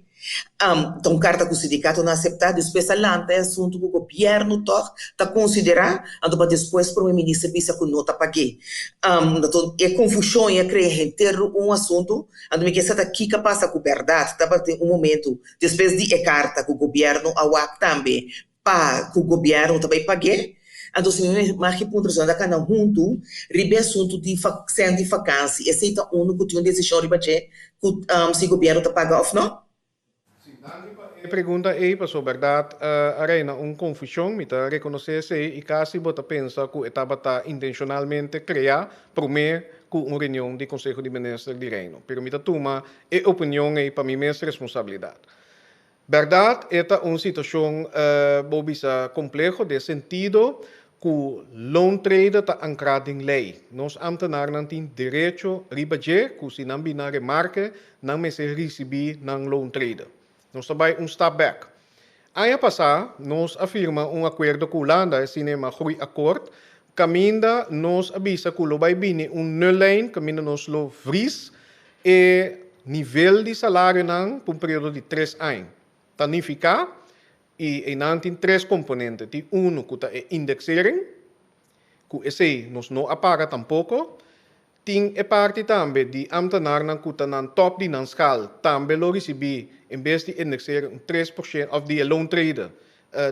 S6: Ta un karta ku sindikato no a aseptá. Despues a lanta e asuntu ku gobièrnu tòg ta konsiderá, anto pa despues prome minister bisa ku no ta pag'é. Anto e konfushon ei a krea henter un asuntu. Anto mi ke sa ta kiko a pasa ku bèrdat. Tabatin un momentu despues di e karta ku gobièrnu a wak tambe pa ku gobièrnu ta bai pag'é. Anto si mi mag ki puntra esnan ta kana huntu riba e asuntu di sèn di fakansi. Esei ta unu ku tin un desishon riba dje ku si gobièrnu ta paga òf nò?
S5: Si, danki pa e pregunta ei, pasobra bèrdat a reina un konfushon. Mi ta rekonosé esei i kasi bo ta pensa ku e tabata intenshonalmente kreá promé ku un reunion di Konseho di Minister di Reino. Pero mi ta tuma e opinion ei pa mi mes responsabilidat. Bèrdat e ta un situashon bo bisa kompleho den sentido ku loontrede ta ankrá den lei. Nos ámtenarnan tin derecho riba dje ku si nan bini na remarke nan mester risibí nan loontrede. Nos ta bai un stap bèk. Aña pasá nos a firma un akuerdo ku Hulanda, e sinema Groeiakkoord, kaminda nos a bisa ku lo bai bini un nullijn kaminda nos lo vries E nivel di salarionan pa un periodo di tres aña ta nifiká, i einan tin tres komponente, tin unu ku ta e indexering, ku esei nos no a paga tampoko, tin e parti tambe di amtenarnan ku ta nan tòp di nan skal tambe lo risibí en bes di indexering un 3% òf di e loontrede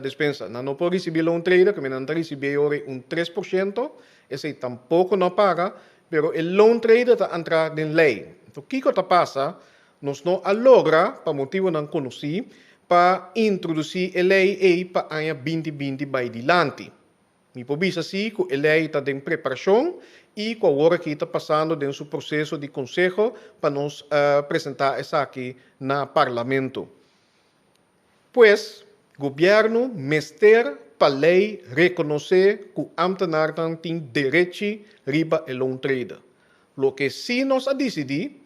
S5: despensa, nan no por risibí loontrede, kende nan ta risibí e ora ei un 3%, esei tampoko no a paga. Pero e loontrede ta antra den ley. Enton kico ta pasa? Nos no a logra, pa motibonan conoci, pa introduci e ley ey pa aña 2020 bay dilanti. Mi por bisa si cu e ley ta den preparacion y cu awor aki ta pasando den su proceso di conseho pa nos presenta esaki na Parlamento. Pues, gobièrnu mester pa lei rekonosé ku ámtenarnan tin derechi riba e loontrede. Loke sí nos a disidí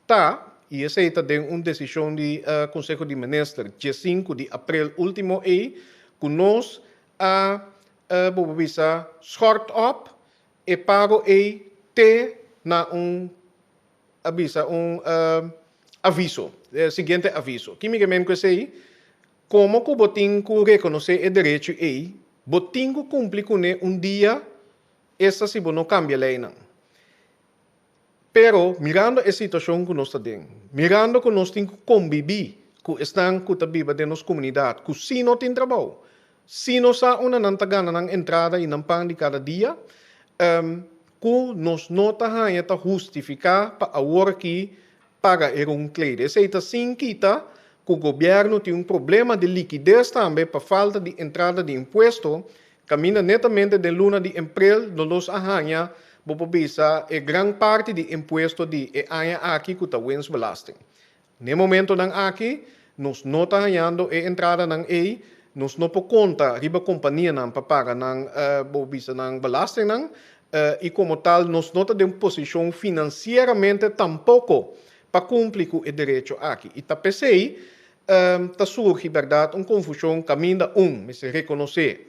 S5: ta, i esei ta den un desishon di Konseho di Minister 15 di aprel último ei, ku nos a, bo por bisa, schort op e pago ei te na un a bisa un aviso, e siguiente aviso. Ki mi ke men ku esei? Komo ku bo tin ku rekonosé e derecho ei, bo tin ku kumpli kuné un dia, esta si bo no kambia leinan. Pero, mirando e situashon ku nos ta den, mirando ku nos tin ku kombibí ku esnan ku ta biba den nos komunidat ku sí no tin trabou, sí no sa unda nan ta gana nan entrada i nan pan di kada dia, Ku nos no ta haña ta hustifiká pa awor aki paga e roomklede. Esei ta sin kita ku gobièrnu tin un problema di likides tambe pa falta di entrada di impuesto, kaminda netamente den luna di emprel no nos a haña, bo por bisa, e gran parti di impuesto di e aña aki ku ta winstbelasting. N'e momentonan aki nos no ta hañando e entradanan ei, nos no por konta riba kompanianan pa paga nan bo bisa nan belastingnan i komo tal nos no ta den posishon finansieramente tampoko pa kumpli ku e derecho aki. I ta p'esei ta surgi bèrdat un konfushon kaminda un mester rekonosé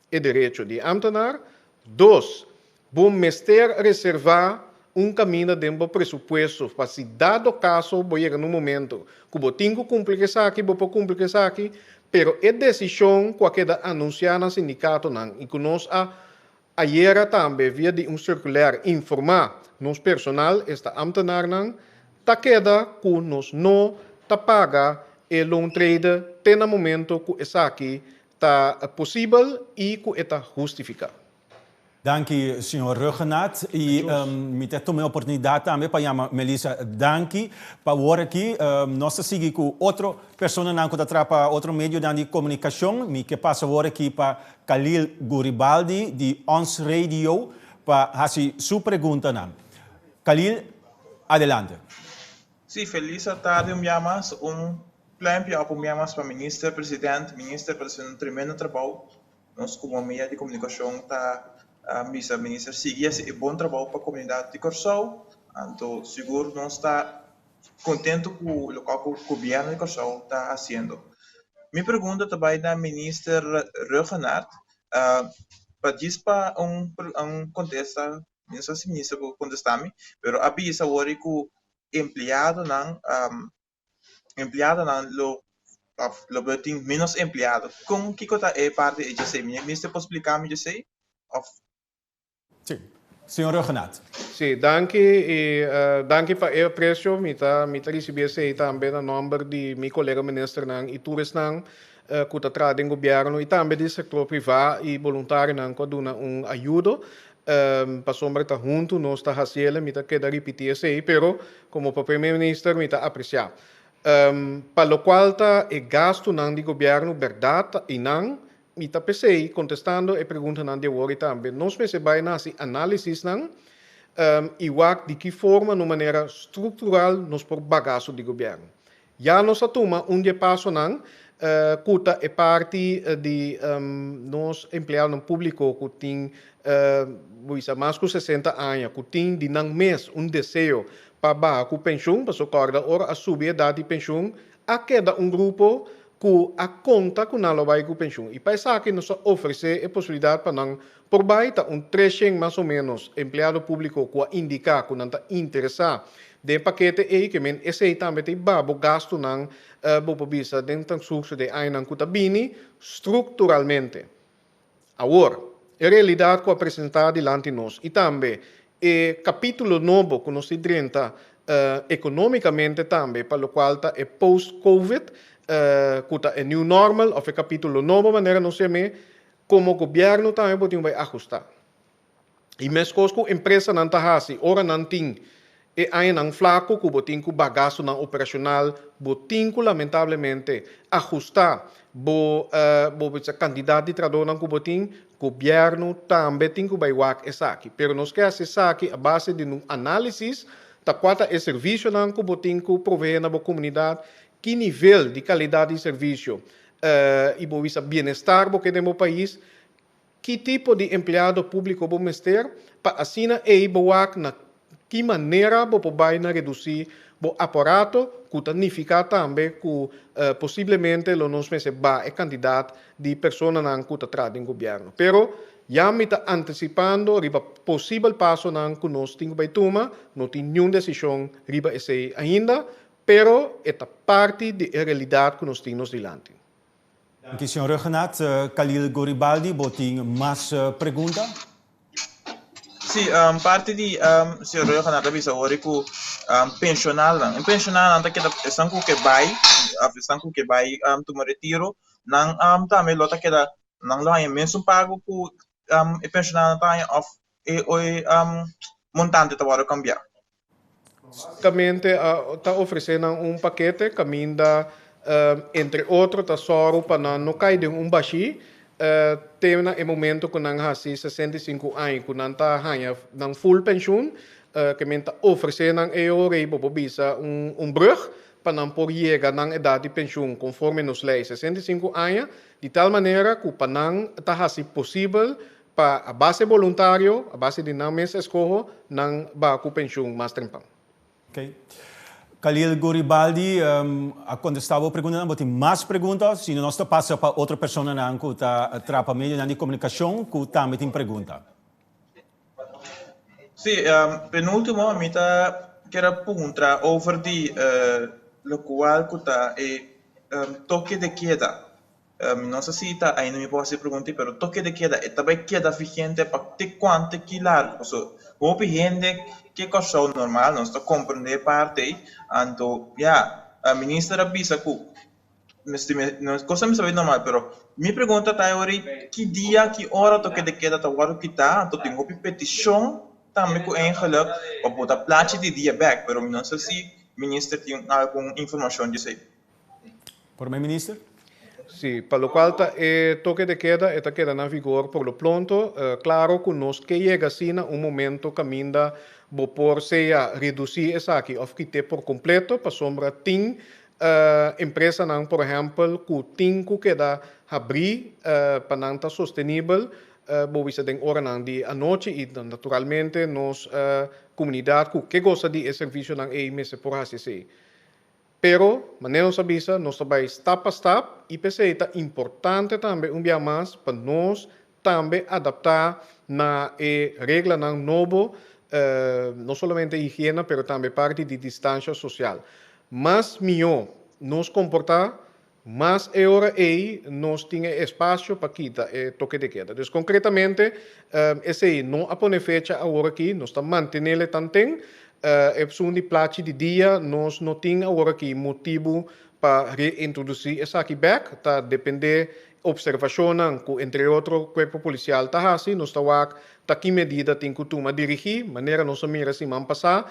S5: e derecho di ámtenar. Dos, bo mester reservá un kaminda den bo presupuesto pa si dado kaso bo yega na un momento ku bo tin ku kumpli ku esaki, bo por kumpli ku esaki, pero e desishon ku a keda anunsiá na sindikatonan i ku nos a ayera tambe via di un sirkulèr informá nos personal, esta ámtenarnan, ta keda ku nos no ta paga e loontrede te na momento ku esaki Ta posibel y cu e ta hustifica.
S4: Danki señor Rhuggenaath y mi ta tuma e oportunidad tambe pa yama Melissa danki pa wor aki. Nos ta sigui cu otro personanan cu ta traha pa otro medionan di comunicacion. Mi ke pasa wor aki pa Khalil Guribaldi di Ons Radio pa haci su preguntanan. Khalil, adelante.
S7: Sí, felis atardi un bia mas. Un pluimpje op un bia mas pa Minister President. Minister pa haciendo un tremendo trabou. Nos komo media di komunikashon ta bisa minister sigui hasi e bon trabou pa komunidat di Kòrsou. Anto sigur nos ta kontentu ku lokual ku gobièrnu di Kòrsou ta hasiendo. Mi pregunta ta bai na minister Rhuggenaath pa djis pa un un kontesta, mi no sa si minister por kontestá mi, pero a bisa awor ku empleadonan empleadonan lo of lo por tin menos empleado. Kon kiko ta e parti ei djesei? Minister por splika mi djesei? Of.
S4: Sí. Señor Rhuggenaath.
S5: Sí, danki i danki pa e aprecio. Mi ta mi ta ricibi esei tambe na nomber di mi colega ministernan i tur esnan cu ta traha den gobierno i tambe di sector priva i boluntarionan cu a duna un ayudo. Pasobra ta huntu nos ta haciele, mi ta keda ripiti esei, pero como pa Primer Minister mi ta aprecia. Pa locual ta e gastunan di gobierno berdad ta einan, mi ta pesey contestando e preguntanan di awor y tambe nos mester bay na haci analisisnan y wak di ki forma na un manera structural nos por baga gasto di gobierno. Ya nos a tuma un di e pasonan ku ta e parti di nos empleadonan públiko ku tin bo bisa mas ku 60 aña ku tin di nan mes un deseo pa baha ku penshun, pasobra kòrda ora a subi edat di penshun a keda un grupo ku a konta ku nan lo bai ku penshun i pa esaki nos a ofresé e posibilidat pa nan por bai. Ta un 300 mas o ménos empleado públiko ku a indiká ku nan ta interesá den e pakete ei, ke men esei tambe ta e ba bo gastunan bo por bisa den transkurso di e añanan ku ta bini strukturalmente. Awor, e realidat ku a presentá dilanti nos i tambe e kapítulo nobo ku nos tin drenta ekonómikamente tambe pa lokual ta e post-covid ku ta e new normal òf e kapítulo nobo manera nos yam'é, komo gobièrnu tambe bo tin ku bai ahustá. I meskos ku empresanan ta hasi ora nan tin e añanan flaku ku bo tin ku baha gastunan operashonal, bo tin ku lamentablemente ahustá bo bo bisa kantidat di trahadónan ku bo tin, gobièrnu tambe tin ku bai wak esaki. Pero nos ke hasi esaki a base di un análisis ta kua ta e servisionan ku bo tin ku proveé na bo komunidat, ki nivel di kalidat di servisio i bo bisa bienestar bo ke den bo pais, Ki tipo di empleado públiko bo mester pa asina ei bo wak na ki manera bo por bai na redusí bo aparato ku ta nifiká tambe ku posiblemente lo nos mester baha e kantidat di personanan ku ta traha den gobièrnu. Pero ya mi ta antisipando riba posibel pasonan ku nos tin ku bai tuma, no tin niun desishon riba esei ainda, pero e ta parti di e realidat ku nos tin nos dilanti.
S4: Danki señor Rhuggenaath. Khalil Goribaldi, bo tin mas pregunta?
S7: Sí, parti di señor Rhuggenaath a bisa ori ku penshonalnan, e penshonalnan ta keda esnan ku ke bai òf esnan ku ke bai tuma retiro, nan tambe lo ta keda, nan lo haña mesun pago ku e penshonalnan ta haña òf e montante ta wòrdu kambiá?
S5: Basikamente ta ofresé nan un pakete kaminda entre otro ta sòru pa nan no kai den un bashí te na e momento ku nan hasi 65 aña ku nan ta haña nan full penshun. Ke men ta ofresé nan e ora ei bo por bisa un brùg pa nan por yega nan edat di penshun konforme nos lei 65 aña di tal manera ku pa nan ta hasi posibel Pa a base boluntario, a base di nan mes eskoho, nan baha ku penshun mas trempan.
S4: Ok. Khalil Goribaldi a kontestá bo preguntanan. Bo tin mas pregunta? Si no nos ta pasa pa otro personanan ku ta traha pa medionan di komunikashon ku tambe tin pregunta.
S7: Sí, penúltimo mi ta kier a puntra over di lokual ku ta e toke de keda. Mi no sa si ta ainda mi por hasi e pregunta ei, pero toke de keda e ta bai keda vigente pa te kuantu te ki largu? Pasobra hopi hende ke Kòrsou normal nos ta komprendé e parti ei, anto ya, minister a bisa ku kos a mester bai normal, pero mi pregunta ta e ora ei ki dia, ki ora toke de keda ta wòrdu kitá? Anto tin hopi petishon tambe ku eigenlijk pa bo ta plachi di dia bèk, pero mi no sa si minister tin algun informashon di esei.
S4: Prome Minister.
S5: Sí, pa locual ta e toque de queda, e ta keda na vigor por lo pronto. Claro cu nos ke yega asina un momento caminda bo por sea reduci esaki of kite por completo, pasobra tin Empresanan por ehèmpel ku tin ku keda habrí pa nan ta sostenibel, bo bisa den oranan di anochi i naturalmente nos komunidat ku ke gosa di e servisionan ei mester por hasi esei. Pero, manera nos a bisa, nos ta bai stap pa stap i p'esei ta importante tambe un bia mas pa nos tambe adaptá na e reglanan nobo, no solamente higiena pero tambe parti di distansha sosial. Mas mihó nos komportá, mas e ora ei nos tin e espasio pa kita e toke de keda. Dus konkretamente esei no a pone fecha awor aki, nos ta mantenele tanten. Esun di plachi di dia nos no tin awor aki motibu pa reintrodusí esaki bèk, ta dependé Observashonnan ku entre otro Kuerpo Polisial ta hasi, nos ta wak ta ki medida tin ku tuma dirigí. Manera nos a mira siman pasá,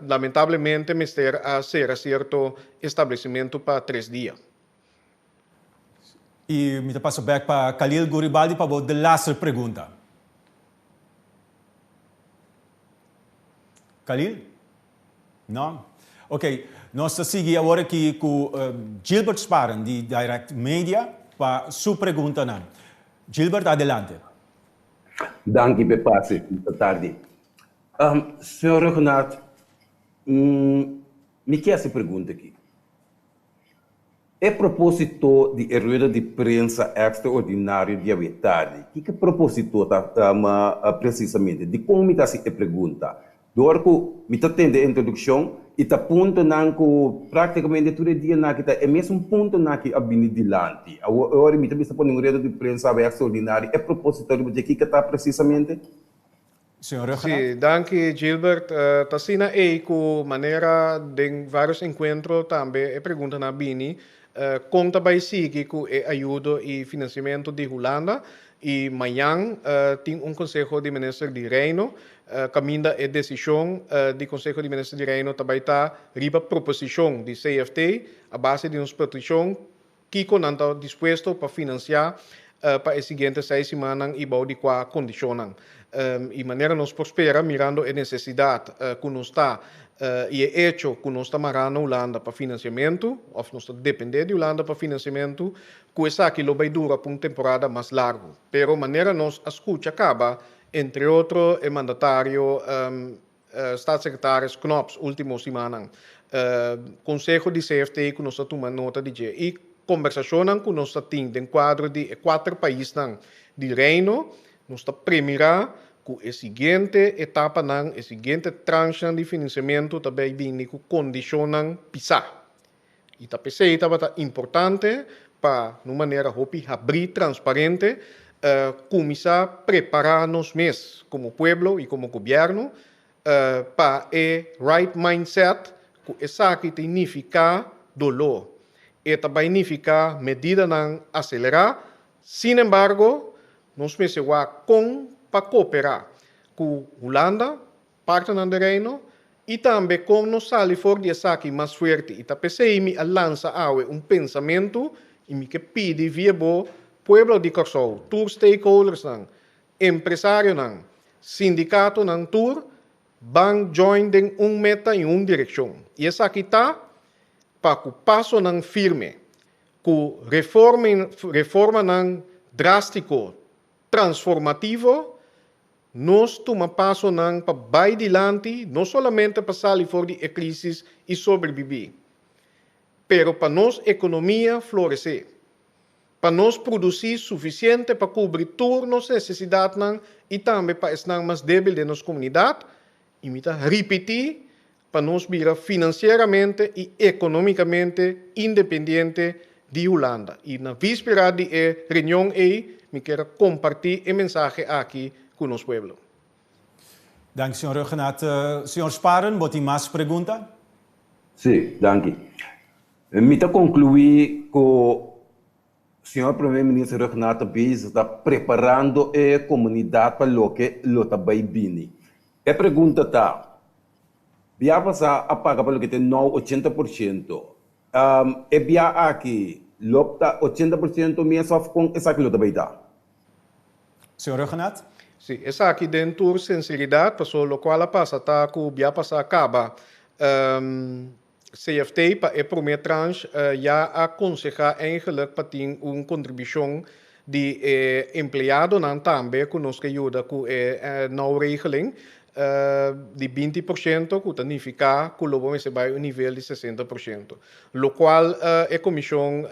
S5: lamentablemente mester a sera sierto establesimentu pa tres dia.
S4: I mi ta pasa bèk pa Khalil Guribaldi pa bo de laster pregunta. Khalil? No? Ok, nos ta sigui awor aki ku Gilbert Sparen di Direct Media pa su preguntanan. Gilbert, adelante.
S8: Danki p'e pase ta tardi. Señor Rhuggenaath, mi ke hasi pregunta aki. E propósito di e rueda di prensa ekstraordinario di awe tardi, kiko e propósito ta presisamente? Dikon mi ta hasi e pregunta? Dor ku mi ta tende e introdukshon i ta puntonan ku práktikamente tur e dianan aki ta e mesun puntonan aki a bini dilanti. Awor e ora mi ta bisa pone un rueda di prensa awe ekstraordinario, e propósito riba dje kiko ta presisamente?
S4: Señor Rhuggenaath.
S5: Sí, danki Gilbert. Ta asina ei ku manera den vários enkuentro tambe e preguntanan a bini, kon ta bai sigui ku e ayudo i finansiamentu di Hulanda? I mañan tin un Konseho di Minister di Reino kaminda e desishon di Konseho di Minister di Reino ta bai ta riba proposishon di CFT a base di nos petishon Kiko nan ta dispuesto pa finansiá pa e siguiente seis simannan i bou di kua kondishonnan? I manera nos por spera, mirando e nesesidat ku nos ta i e echo ku nos ta mará na Hulanda pa finansiamentu, òf nos ta dependé di Hulanda pa finansiamentu, ku esaki lo bai dura pa un temporada mas largu. Pero manera nos a skucha kaba, entre otro e mandatario Staatssecretaris Knops ultimo simannan, Conseho di CFT cu nos ta tuma nota di dje y combersacionnan cu nos ta tin den cuadro di e cuater paisnan di Reino, nos ta premira cu e siguiente etapanan, e siguiente tranchenan di financiamento ta bay bini cu condicionnan pisa. Y ta p'esey tabata importante pa na un manera hopi habrí, transparente, cuminsa prepara nos mes como pueblo y como gobierno pa e right mindset cu esaki ta nifica dolor. E ta bay nifica medidanan acelera, sin embargo nos mester wak con pa coopera cu Hulanda, Partenan den Reino, i tambe kon nos sali for di esaki mas fuerte. I ta p'esei mi a lansa awe un pensamentu i mi ke pidi via bo pueblo di Kòrsou, tur stakeholdersnan, empresarionan, sindikatonan tur, ban join den un meta i un direkshon. I esaki ta pa ku pasonan firme, ku reformanan drástiko, transformativo, Nos tuma pasonan pa bai dilanti no solamente pa sali for di e crisis y sobrebibi, pero pa nos economia florece, pa nos produci suficiente pa cubri tur nos necesidadnan y tambe pa esnan mas debil den nos comunidad, y mi ta ripiti, pa nos bira financieramente y economicamente independiente di Hulanda. Y na vispera di e reunion ey mi kier a comparti e mensahe aki cu nos pueblo.
S4: Danki señor Rhuggenaath. Señor Sparen, bo tin mas pregunta?
S8: Sí, danki. Mi ta conclui cu señor Primer Minister Rhuggenaath ta bezig ta preparando e comunidad pa loke lo ta bay bini. E pregunta ta, Bia pasá a paga pa loke ta e nou 80%. E bia aki lo ta 80% mes òf kon esaki lo ta bai ta?
S4: Señor Rhuggenaath?
S5: Sí, esaki den tur sinseridat, pasobra lokual a pasa ta ku bia pasá kaba. CFT pa e promé tranche ya a konsehá eigenlijk pa tin un kontribushon di e empleadonan tambe ku nos ke yuda ku e nauwregeling di 20% ku ta nifiká ku lo bo mester bai un nivel di 60%. Lokual e komishon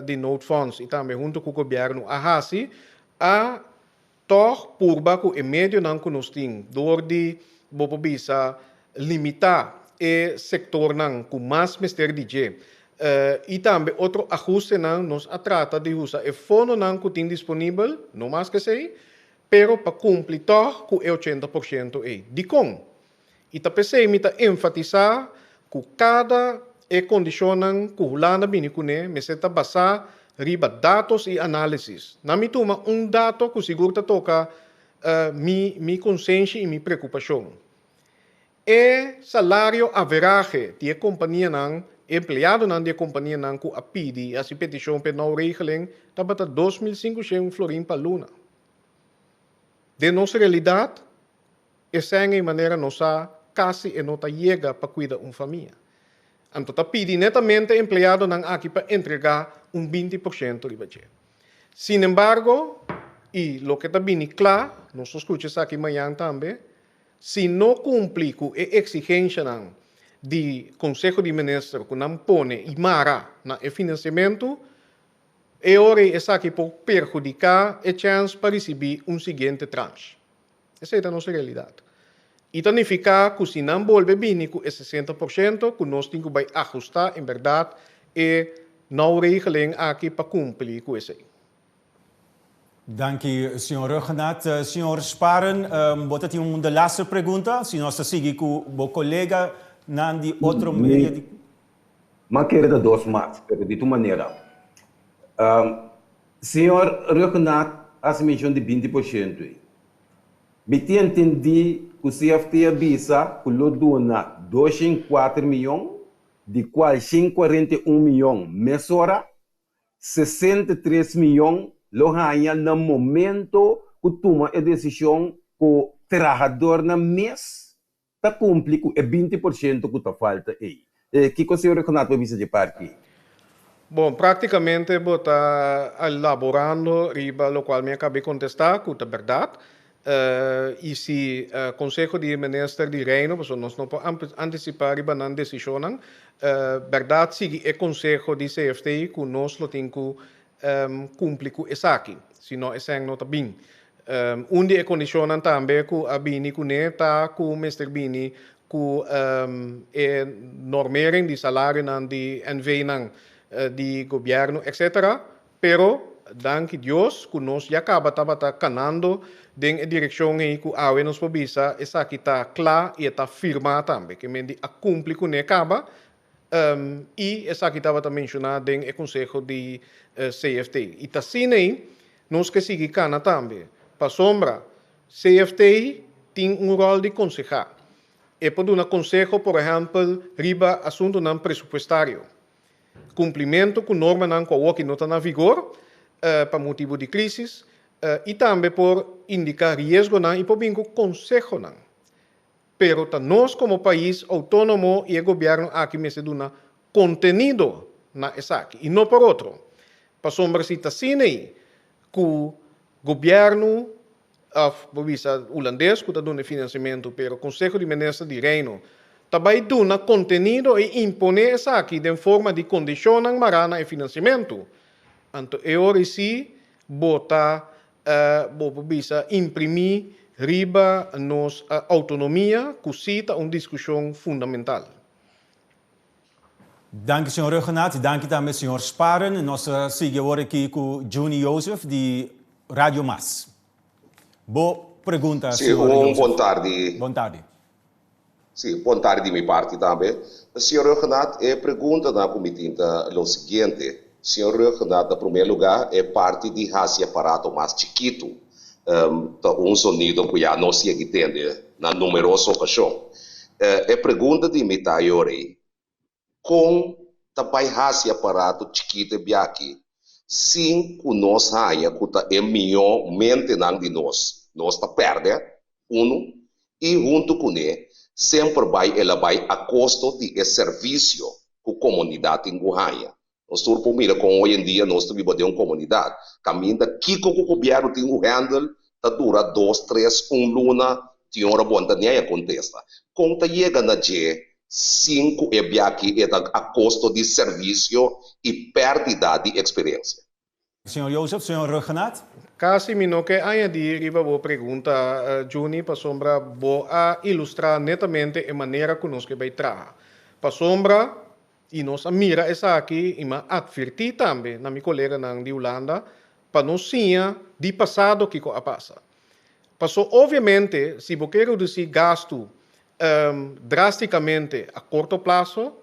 S5: di noodfonds i tambe huntu ku gobièrnu a hasi a tòg purba ku e medionan ku nos tin dor di bo por bisa limitá e sektornan ku mas mester di dje i tambe otro ahustenan nos a trata di usa e fondonan ku tin disponibel, no mas ku esei, pero pa kumpli tòg ku e 80% ei. Dikon? I ta p'esei mi ta enfatisá ku kada e kondishonnan ku Hulanda bini kuné mester ta basá riba datos i análisis. Na mi tuma un dato ku sigur ta toka mi mi konsenshi i mi preokupashon. E salario averahe di e kompanianan, e empleadonan di e kompanianan ku a pidi i hasi petishon pa e nou regeling tabata 2500 florin pa luna. Den nos realidat, Esei ei manera nos sa kasi e no ta yega pa kuida un famia. Anto ta pidi netamente empleadonan aki pa entregá un 20% riba dje. Sinembargo, i loke ta bini kla, nos lo skucha esaki mañan tambe, si no kumpli ku e eksigenshanan di Konseho di Minister ku nan pone i mara na e finansiamentu, e ora ei esaki por perhudiká e chèns pa risibí un siguiente tranche. Esei ta nos realidat. I ta nifiká ku si nan bolbe bini ku e 60% ku nos tin ku bai ahustá en bèrdat e nauwregeling aki pa kumpli ku esei.
S4: Danki, señor Rhuggenaath. Señor Sparen, bo ta tin un de laatste pregunta, si nos ta sigui ku bo koleganan di otro media di.
S8: M'a kere ta dos mas, pero di tur manera. Señor Rhuggenaath a hasi menshon di 20% ei. Mi tin entendí ku CFT a bisa ku lo duna 204 mion, di kual 141 mion mesora, 63 mion lo haña na momento ku tuma e desishon ku trahadornan mes ta kumpli ku e 20% ku ta falta ei. Kiko señor Rhuggenaath por bisa dje parti ei?
S5: Bon, práktikamente bo ta elaborando riba lokual mi a kaba di kontestá, ku ta bèrdat. I si Konseho di Minister di Reino, pasobra nos no por antisipá riba nan desishonnan, bèrdat sigui e konseho di CFT ku nos lo tin ku kumpli ku esaki, si no esei no ta bin. Un di e kondishonnan tambe ku a bini kuné ta ku mester bini ku e normering di salarionan di NV-nan di gobièrnu etcetera, pero danki Dios ku nos ya kaba tabata kanando den e direkshon ei ku awe nos por bisa esaki ta kla i e ta firmá tambe, ke men di a kumpli kuné kaba i esaki tabata menshoná den e konseho di CFT. I ta asina ei nos ke sigui kana tambe, pasobra CFT tin un ròl di konsehá. E por duna konseho, por ehèmpel, riba asuntunan presupuestario, kumplimentu ku normanan ku awoki no ta na vigor pa motibu di krísis, i tambe por indiká riesgonan i por bin ku konsehonan. Pero ta nos komo pais outónomo i e gobièrnu aki mester duna kontenido na esaki i no por otro. Pasobra si ta asina ei ku gobièrnu òf bo bisa hulandes ku ta duna e finansiamentu pero Konseho di Minister di Reino ta bai duna kontenido i imponé esaki den forma di kondishonnan mará na e finansiamentu, anto e ora ei sí bo ta bo por bisa imprimí riba nos outonomia ku sí ta un diskushon fundamental.
S4: Danki señor Rhuggenaath, danki tambe señor Sparen. Nos ta sigui awor aki ku Juni Jozef di Radio Mas. Bo pregunta,
S9: Sí,
S4: señor
S9: un
S4: Jozef.
S9: bon tardi.
S4: Bon tardi.
S9: Sí, bon tardi di mi parti tambe. Señor Rhuggenaath, e preguntanan ku mi tin ta lo siguiente. Señor Rhuggenaath, na promé lugá e parti di hasi aparato mas chikitu ta un sonido ku ya nos yegi tende na numeroso okashon. E pregunta di mi ta ayora ei, kon ta bai hasi aparato chikitu e biaha sin ku nos haña ku ta e mihó mentenan di nos? Nos ta pèrdè, unu, i huntu kuné. Semper bai el a bai a kosto di e servisio ku komunidat tin ku haña. Nos tur por mira kon hoy en dia nos ta biba den un komunidat kaminda kiko ku gobièrnu tin ku hèndel ta dura dos, tres, un luna, tin ora bo no ta ni haña kontesta. Kon ta yega na dje sin ku e biaha e ta a kosto di servisio i pèrdida di eksperensia?
S4: Señor Jozef, señor Rhuggenaath.
S5: Kasi mi no ke añadí riba bo pregunta, Juni, pasobra bo a ilustrá netamente e manera ku nos ke bai traha. Pasobra, i nos a mira esaki i mi a atvertí tambe na mi koleganan di Hulanda pa nos siña di pasado kiko a pasa. Paso obviamente si bo ke redusí gastu drástikamente a korto plaso,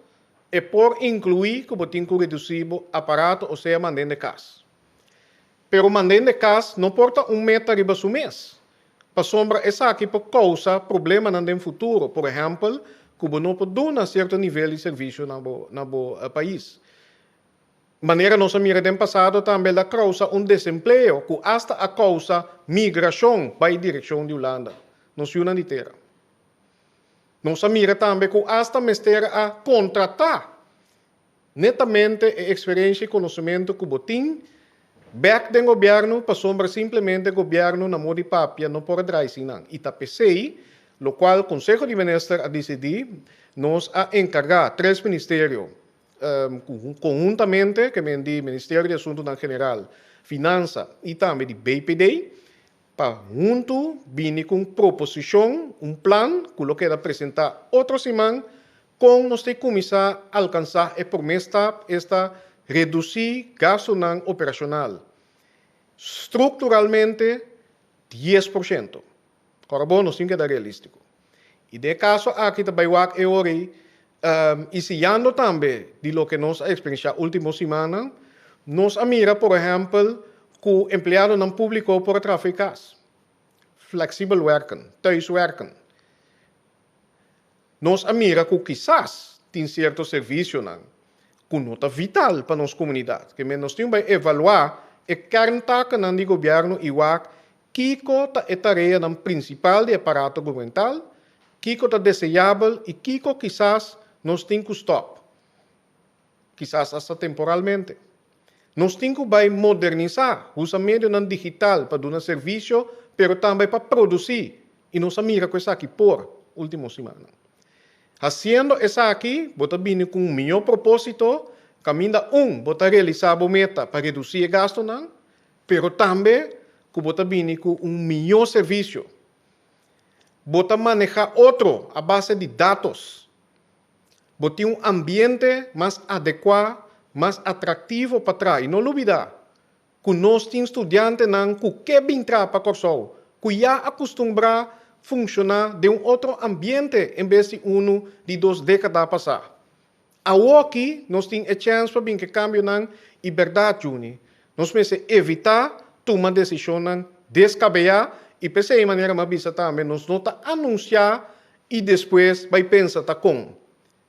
S5: E por inkluí ku bo tin ku redusí bo aparato osea manden de kas. Pero manden de kas no por ta un meta riba su mes, pasobra esaki por kousa problemanan den futuro, por ehèmpel ku bo no por duna sierto nivel di servisio na bo na bo pais. Manera nos a mira den pasado tambe el a kousa un desempleo ku asta a kousa migrashon bai direkshon di Hulanda, nos yunan di tera. Nos a mira tambe ku asta mester a kontratá netamente e eksperensia i konosementu ku bo tin bèk den gobièrnu pasobra simplemente gobièrnu na moda di papia no por a drai sin nan. I ta p'esei lokual Konseho di Minister a disidí, nos a enkargá tres ministerio konhuntamente, ke men di Ministerio di Asuntunan General, Finansa i tambe di BPD, Pa huntu bini ku un proposishon, un plan ku lo keda presentá otro siman kon nos ta kuminsá alkansá e promé stap, esta redusí gastunan operashonal strukturalmente 10%. Kòrda bo, nos tin keda realístiko. I den e kaso aki ta bai wak e ora ei i siñando tambe di loke nos a eksperensiá último simannan, nos a mira por ehèmpel ku empleadonan públiko por a traha for e kas, flexibel werken, thuiswerken. Nos a mira ku kisas tin sierto servisionan ku no ta vital pa nos komunidat. Ke men nos tin bai evaluá e kerntakennan di gobièrnu i wak Kiko ta e tareanan prinsipal di e aparato gubernamental? Kiko ta deseabel i kiko kisas nos tin ku stòp, kisas asta temporalmente? Nos tin ku bai modernisá, usa medionan digital pa duna servisio, pero tambe pa produsí, i nos a mira ku esaki por último simannan. Hasiendo esaki, bo ta bini ku un mihó propósito, kaminda un, bo ta realisá bo meta pa redusí e gastunan, Pero tambe ku bo ta bini ku un mihó servisio. Bo ta manehá otro a base di datos. Bo tin un ambiente mas adekuá, mas atraktivo pa traha. I no lubidá ku nos tin studiantenan ku ke bin traha pa Kòrsou, ku ya a kustumbrá funshoná den un otro ambiente en bes di unu di dos dékada pasá. Awoki nos tin e chèns pa bin ku e kambionan i bèrdat, Juni. Nos mester evitá tuma desishonnan deskabeyá i p'esei manera mi a bisa tambe nos no ta anunsiá i despues bai pensa ta kon.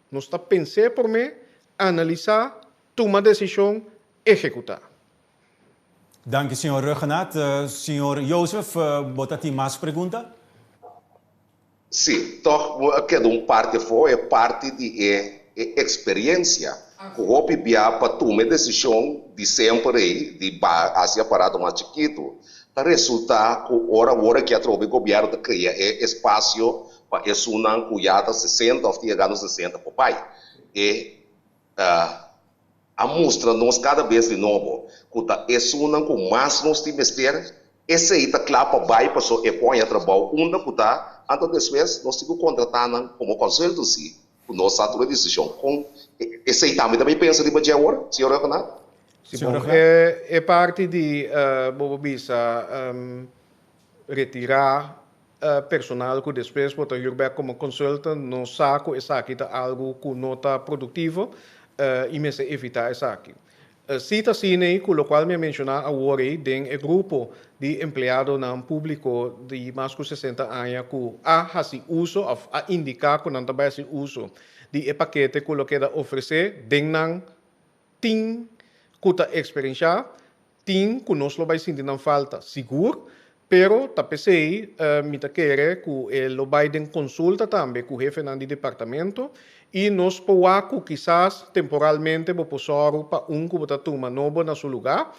S5: Nos ta pens'é promé, analisá, tuma desishon, ehekutá.
S4: Danki señor Rhuggenaath. Señor Jozef, bo ta tin mas pregunta?
S9: Sí, tòg bo a keda un parti afó, e parti di e e eksperensia ku hopi bia pa tuma e desishon di semper ei di ba hasi aparato mas chikitu, ta resultá ku ora awor aki atrobe gobièrnu ta krea e espasio pa esunnan ku ya ta 60 òf ta yegando 60 por bai. E a mustra nos kada bes di nobo ku ta esunnan ku mas nos tin mester, esei ta kla pa bai paso e por haña trabou unda ku ta, anto despues nos tin ku kontratá nan komo consultancy ku nos sa tur e desishon. Kon esei tambe ta bai pensa riba dje awor, señor Rhuggenaath?
S5: Si bon, e parti di bo por bisa retirá personal ku despues bo ta hür bèk komo consultant no sa ku esaki ta algu ku no ta produktivo i mester evitá esaki. Si ta asina ei ku lokual mi a menshoná awor ei den e grupo di empleadonan públiko di mas ku 60 aña ku a hasi uso òf a indiká ku nan ta bai hasi uso di e pakete ku lo keda ofresé den nan tin ku ta eksperenshá, tin ku nos lo bai sinti nan falta sigur. Pero ta p'esei mi ta kere ku e lo bai den konsulta tambe ku hefenan di departamento i nos por wak ku kisas temporalmente bo por sòru pa un ku bo ta tuma nobo na su lugá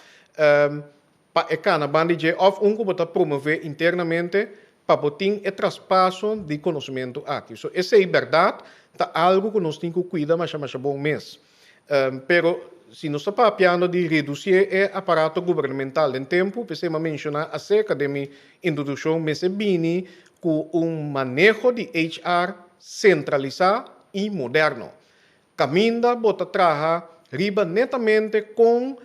S5: pa e kana banda di dje òf un ku bo ta promové internamente pa bo tin e traspaso di konosementu aki. So esei bèrdat ta algu ku nos tin ku kuida masha masha bon mes. Pero si nos ta papiando di reduci e aparato gubernamental den tempu, p'esei m'a menciona acerca den mi introduccion mester bini cu un maneho di HR centralisa y moderno. Caminda bo ta traha riba netamente con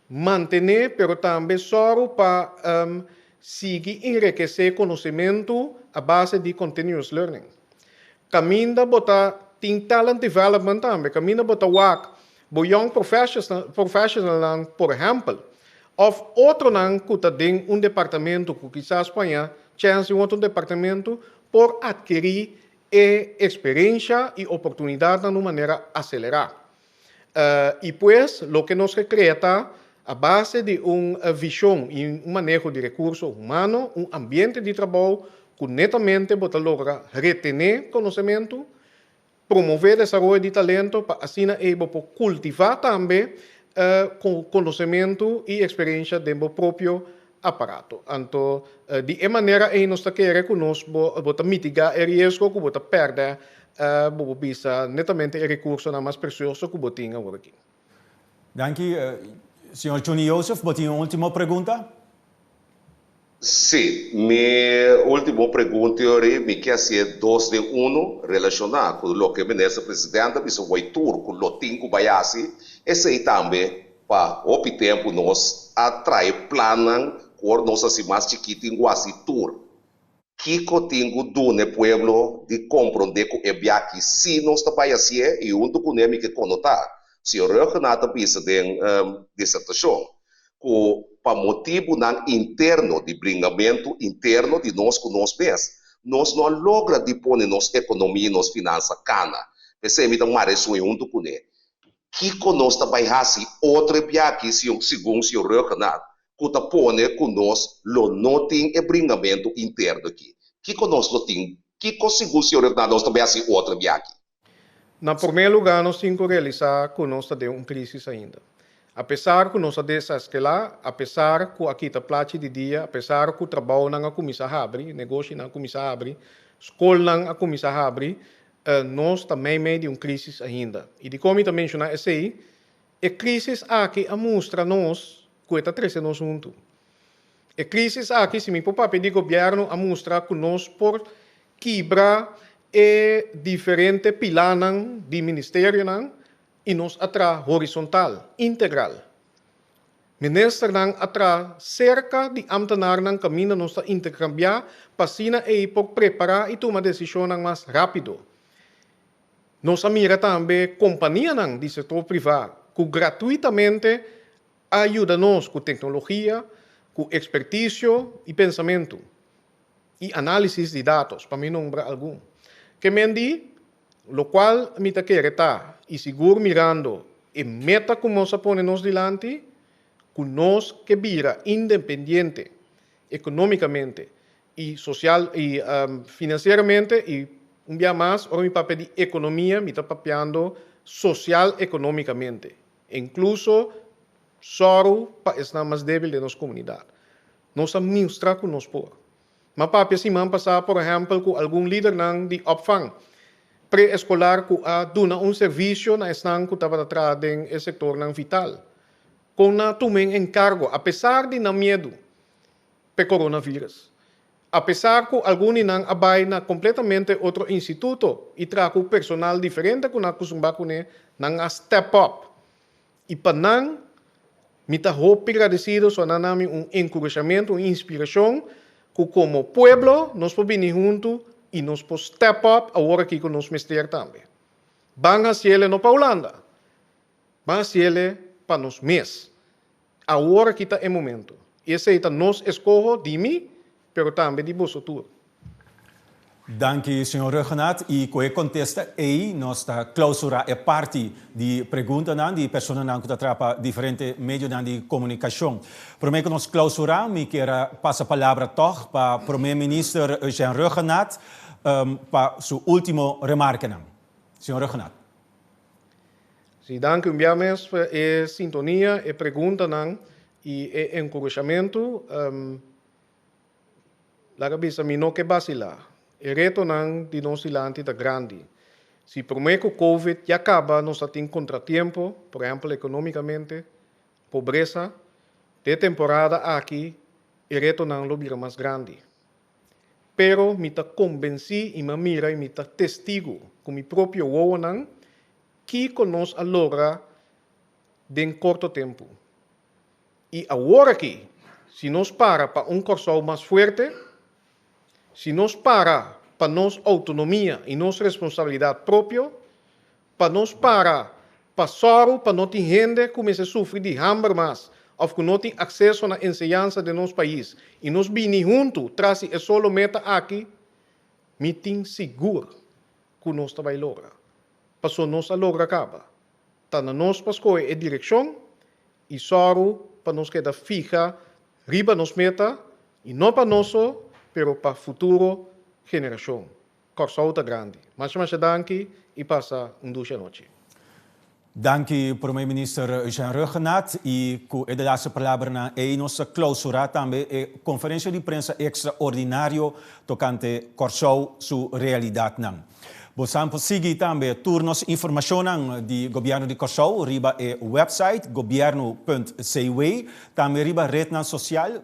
S5: mantene pero tambe sòru pa sigui enrekesé konosementu a base di continuous learning. Kaminda bo ta tin talent development tambe, kaminda bo ta wak bo young professionalnan por ehèmpel òf otronan ku ta den un departamento ku kisas por haña chèns den otro departamento por atkerí e eksperensha i oportunidatnan di un manera aselerá. I pues loke nos ke krea ta a base di un vishon i un maneho di rekurso humano, un ambiente di trabou ku netamente bo ta logra retené konosementu, promové desaroyo di talento pa asina ei bo por kultivá tambe konosementu i eksperensha den bo propio aparato. Anto di e manera ei nos ta kere ku nos bo ta mitigá e riesgo ku bo ta pèrdè bo por bisa netamente e rekursonan mas presioso ku bo tin awor aki.
S4: Danki. Señor Chuni Joseph, bo tin un ultimo pregunta?
S9: Sí, mi ultimo pregunta yori, mi ke hasié dos den uno relashoná ku loke Minister Presidente a bisa woi tur ku lo tin ku bai hasi, esei tambe Pa hopi tempu nos a trae plannan ku ora nos hasi mas chikí tin ku hasi tur. Kiko tin ku duna e pueblo di komprondé ku e biaha aki sí nos ta bai hasié i huntu kuné mi ke konotá. Señor Rhuggenaath a bisa den disertashon ku pa motibunan interno di bringamentu interno di nos ku nos mes, nos no a logra di pone nos ekonomia i nos finansa kana. P'esei mi ta mara esun i huntu kuné. Kiko nos ta bai hasi otro e biaha segun señor Rhuggenaath ku ta pone ku nos lo no tin e bringamentu interno aki? Kiko nos lo tin? Kiko segun señor Rhuggenaath nos ta bai hasi otro e biaha aki?
S5: Na promé lugá nos tin ku realisá ku nos ta den un krísis ainda. Apesar ku nos a deseskelá, apesar ku a kita plachi di dia, apesar ku trabounan a kuminsá habri, negoshinan a kuminsá habri, skolnan a kuminsá habri, Nos ta meimei di un krísis ainda. I dikon mi ta menshoná esei? E krísis aki a mustra nos ku e ta trese nos huntu. E krísis aki, si mi por papia di gobièrnu, a mustra ku nos por kibra e diferente pilánan di ministerionan i nos a traha horizontal, integral. Ministernan a traha serka di amtenarnan kaminda nos ta interkambiá pa asina ei por prepará i tuma desishonnan mas rápido. Nos a mira tambe kompanianan di sektor privá ku gratuitamente a yuda nos ku teknologia, ku ekspertisio i pensamentu i análisis di datos, pa mi nombra algun. Ke men di, Lokual mi ta kere ta, i sigur mirando e meta ku nos a pone nos dilanti, ku nos ke bira independiente ekonómikamente i sosial i finansieramente i un bia mas ora mi papia di ekonomia mi ta papiando sosial ekonómikamente, inkluso sòru pa esnan mas débil den nos komunidat. Nos a mustra ku nos por. M'a papia siman pasá por ehèmpel ku algun lidernan di opvang pre-eskolar ku a duna un servisio na esnan ku tabata traha den e sektornan vital. Kon nan a tuma en enkargo apesar di nan miedu p'e coronavirus? Apesar ku algun di nan a bai na kompletamente otro instituto i traha ku personal diferente ku nan a kustumbrá kuné, nan a step up I pa nan, mi ta hopi gradesido so nan na mi un enkurashamentu, un inspirashon ku komo pueblo nos por bini huntu i nos por step up awor aki ku nos mester tambe. Ban hasiele no pa Hulanda, ban hasiele pa nos mes. Awor aki ta e momento. I esei ta nos eskoho di mi, pero tambe di boso tur.
S4: Danki, señor Rhuggenaath. I ku e kontesta ei nos ta klousurá e parti di preguntanan di personanan ku ta traha pa diferente medionan di komunikashon. Promé ku nos klousurá mi kier a pasa palabra tòg pa Promé Minister Eugène Rhuggenaath pa su último remarkenan. Señor Rhuggenaath.
S5: Sí, danki un bia mes pa e sintonia, e preguntanan i e enkurashamentu. Laga bisa mi no ke basilá. E retonan di nos dilanti ta grandi. Si promé ku Covid ya kaba nos a tin kontratiempo, por ehèmpel ekonómikamente, pobresa, den e temporada aki e retonan lo bira mas grandi. Pero mi ta kombensí i mi a mira i mi ta testigu ku mi propio wowonan kiko nos a logra den korto tempu. I awor aki, si nos para pa un Kòrsou mas fuerte, si nos para pa nos outonomia i nos responsabilidat propio, pa nos para pa sòru pa no tin hende ku mester sufri di hamber mas òf ku no tin akseso na enseñansa den nos pais i nos bini huntu tras di e solo meta aki, mi tin sigur ku nos ta bai logra. Paso nos a logra kaba. Ta na nos pa skohe e direkshon i sòru pa nos keda fiha riba nos meta i no pa nos so pero pa futuro generashon. Kòrsou ta grandi. Masha masha danki i pasa un dushi anochi.
S4: Danki Prome Minister Eugène Rhuggenaath i ku e de laatste palabranan ei nos ta klousurá tambe e konferensia di prensa ekstraordinario tokante Kòrsou su realidatnan. Bo san por sigui tambe tur nos informashonnan di Gobièrnu di Kòrsou riba e wèpsait gobièrnu.cw, tambe riba retnan sosial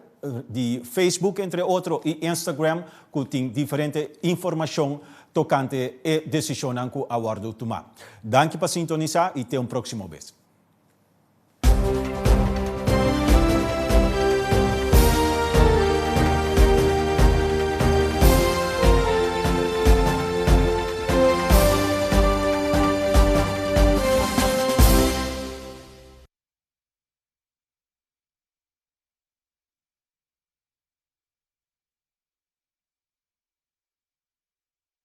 S4: di Facebook entre otro i Instagram ku tin diferente informashon tokante e desishonnan ku a wòrdu tumá. Danki pa sintonisá i te un próksimo bes.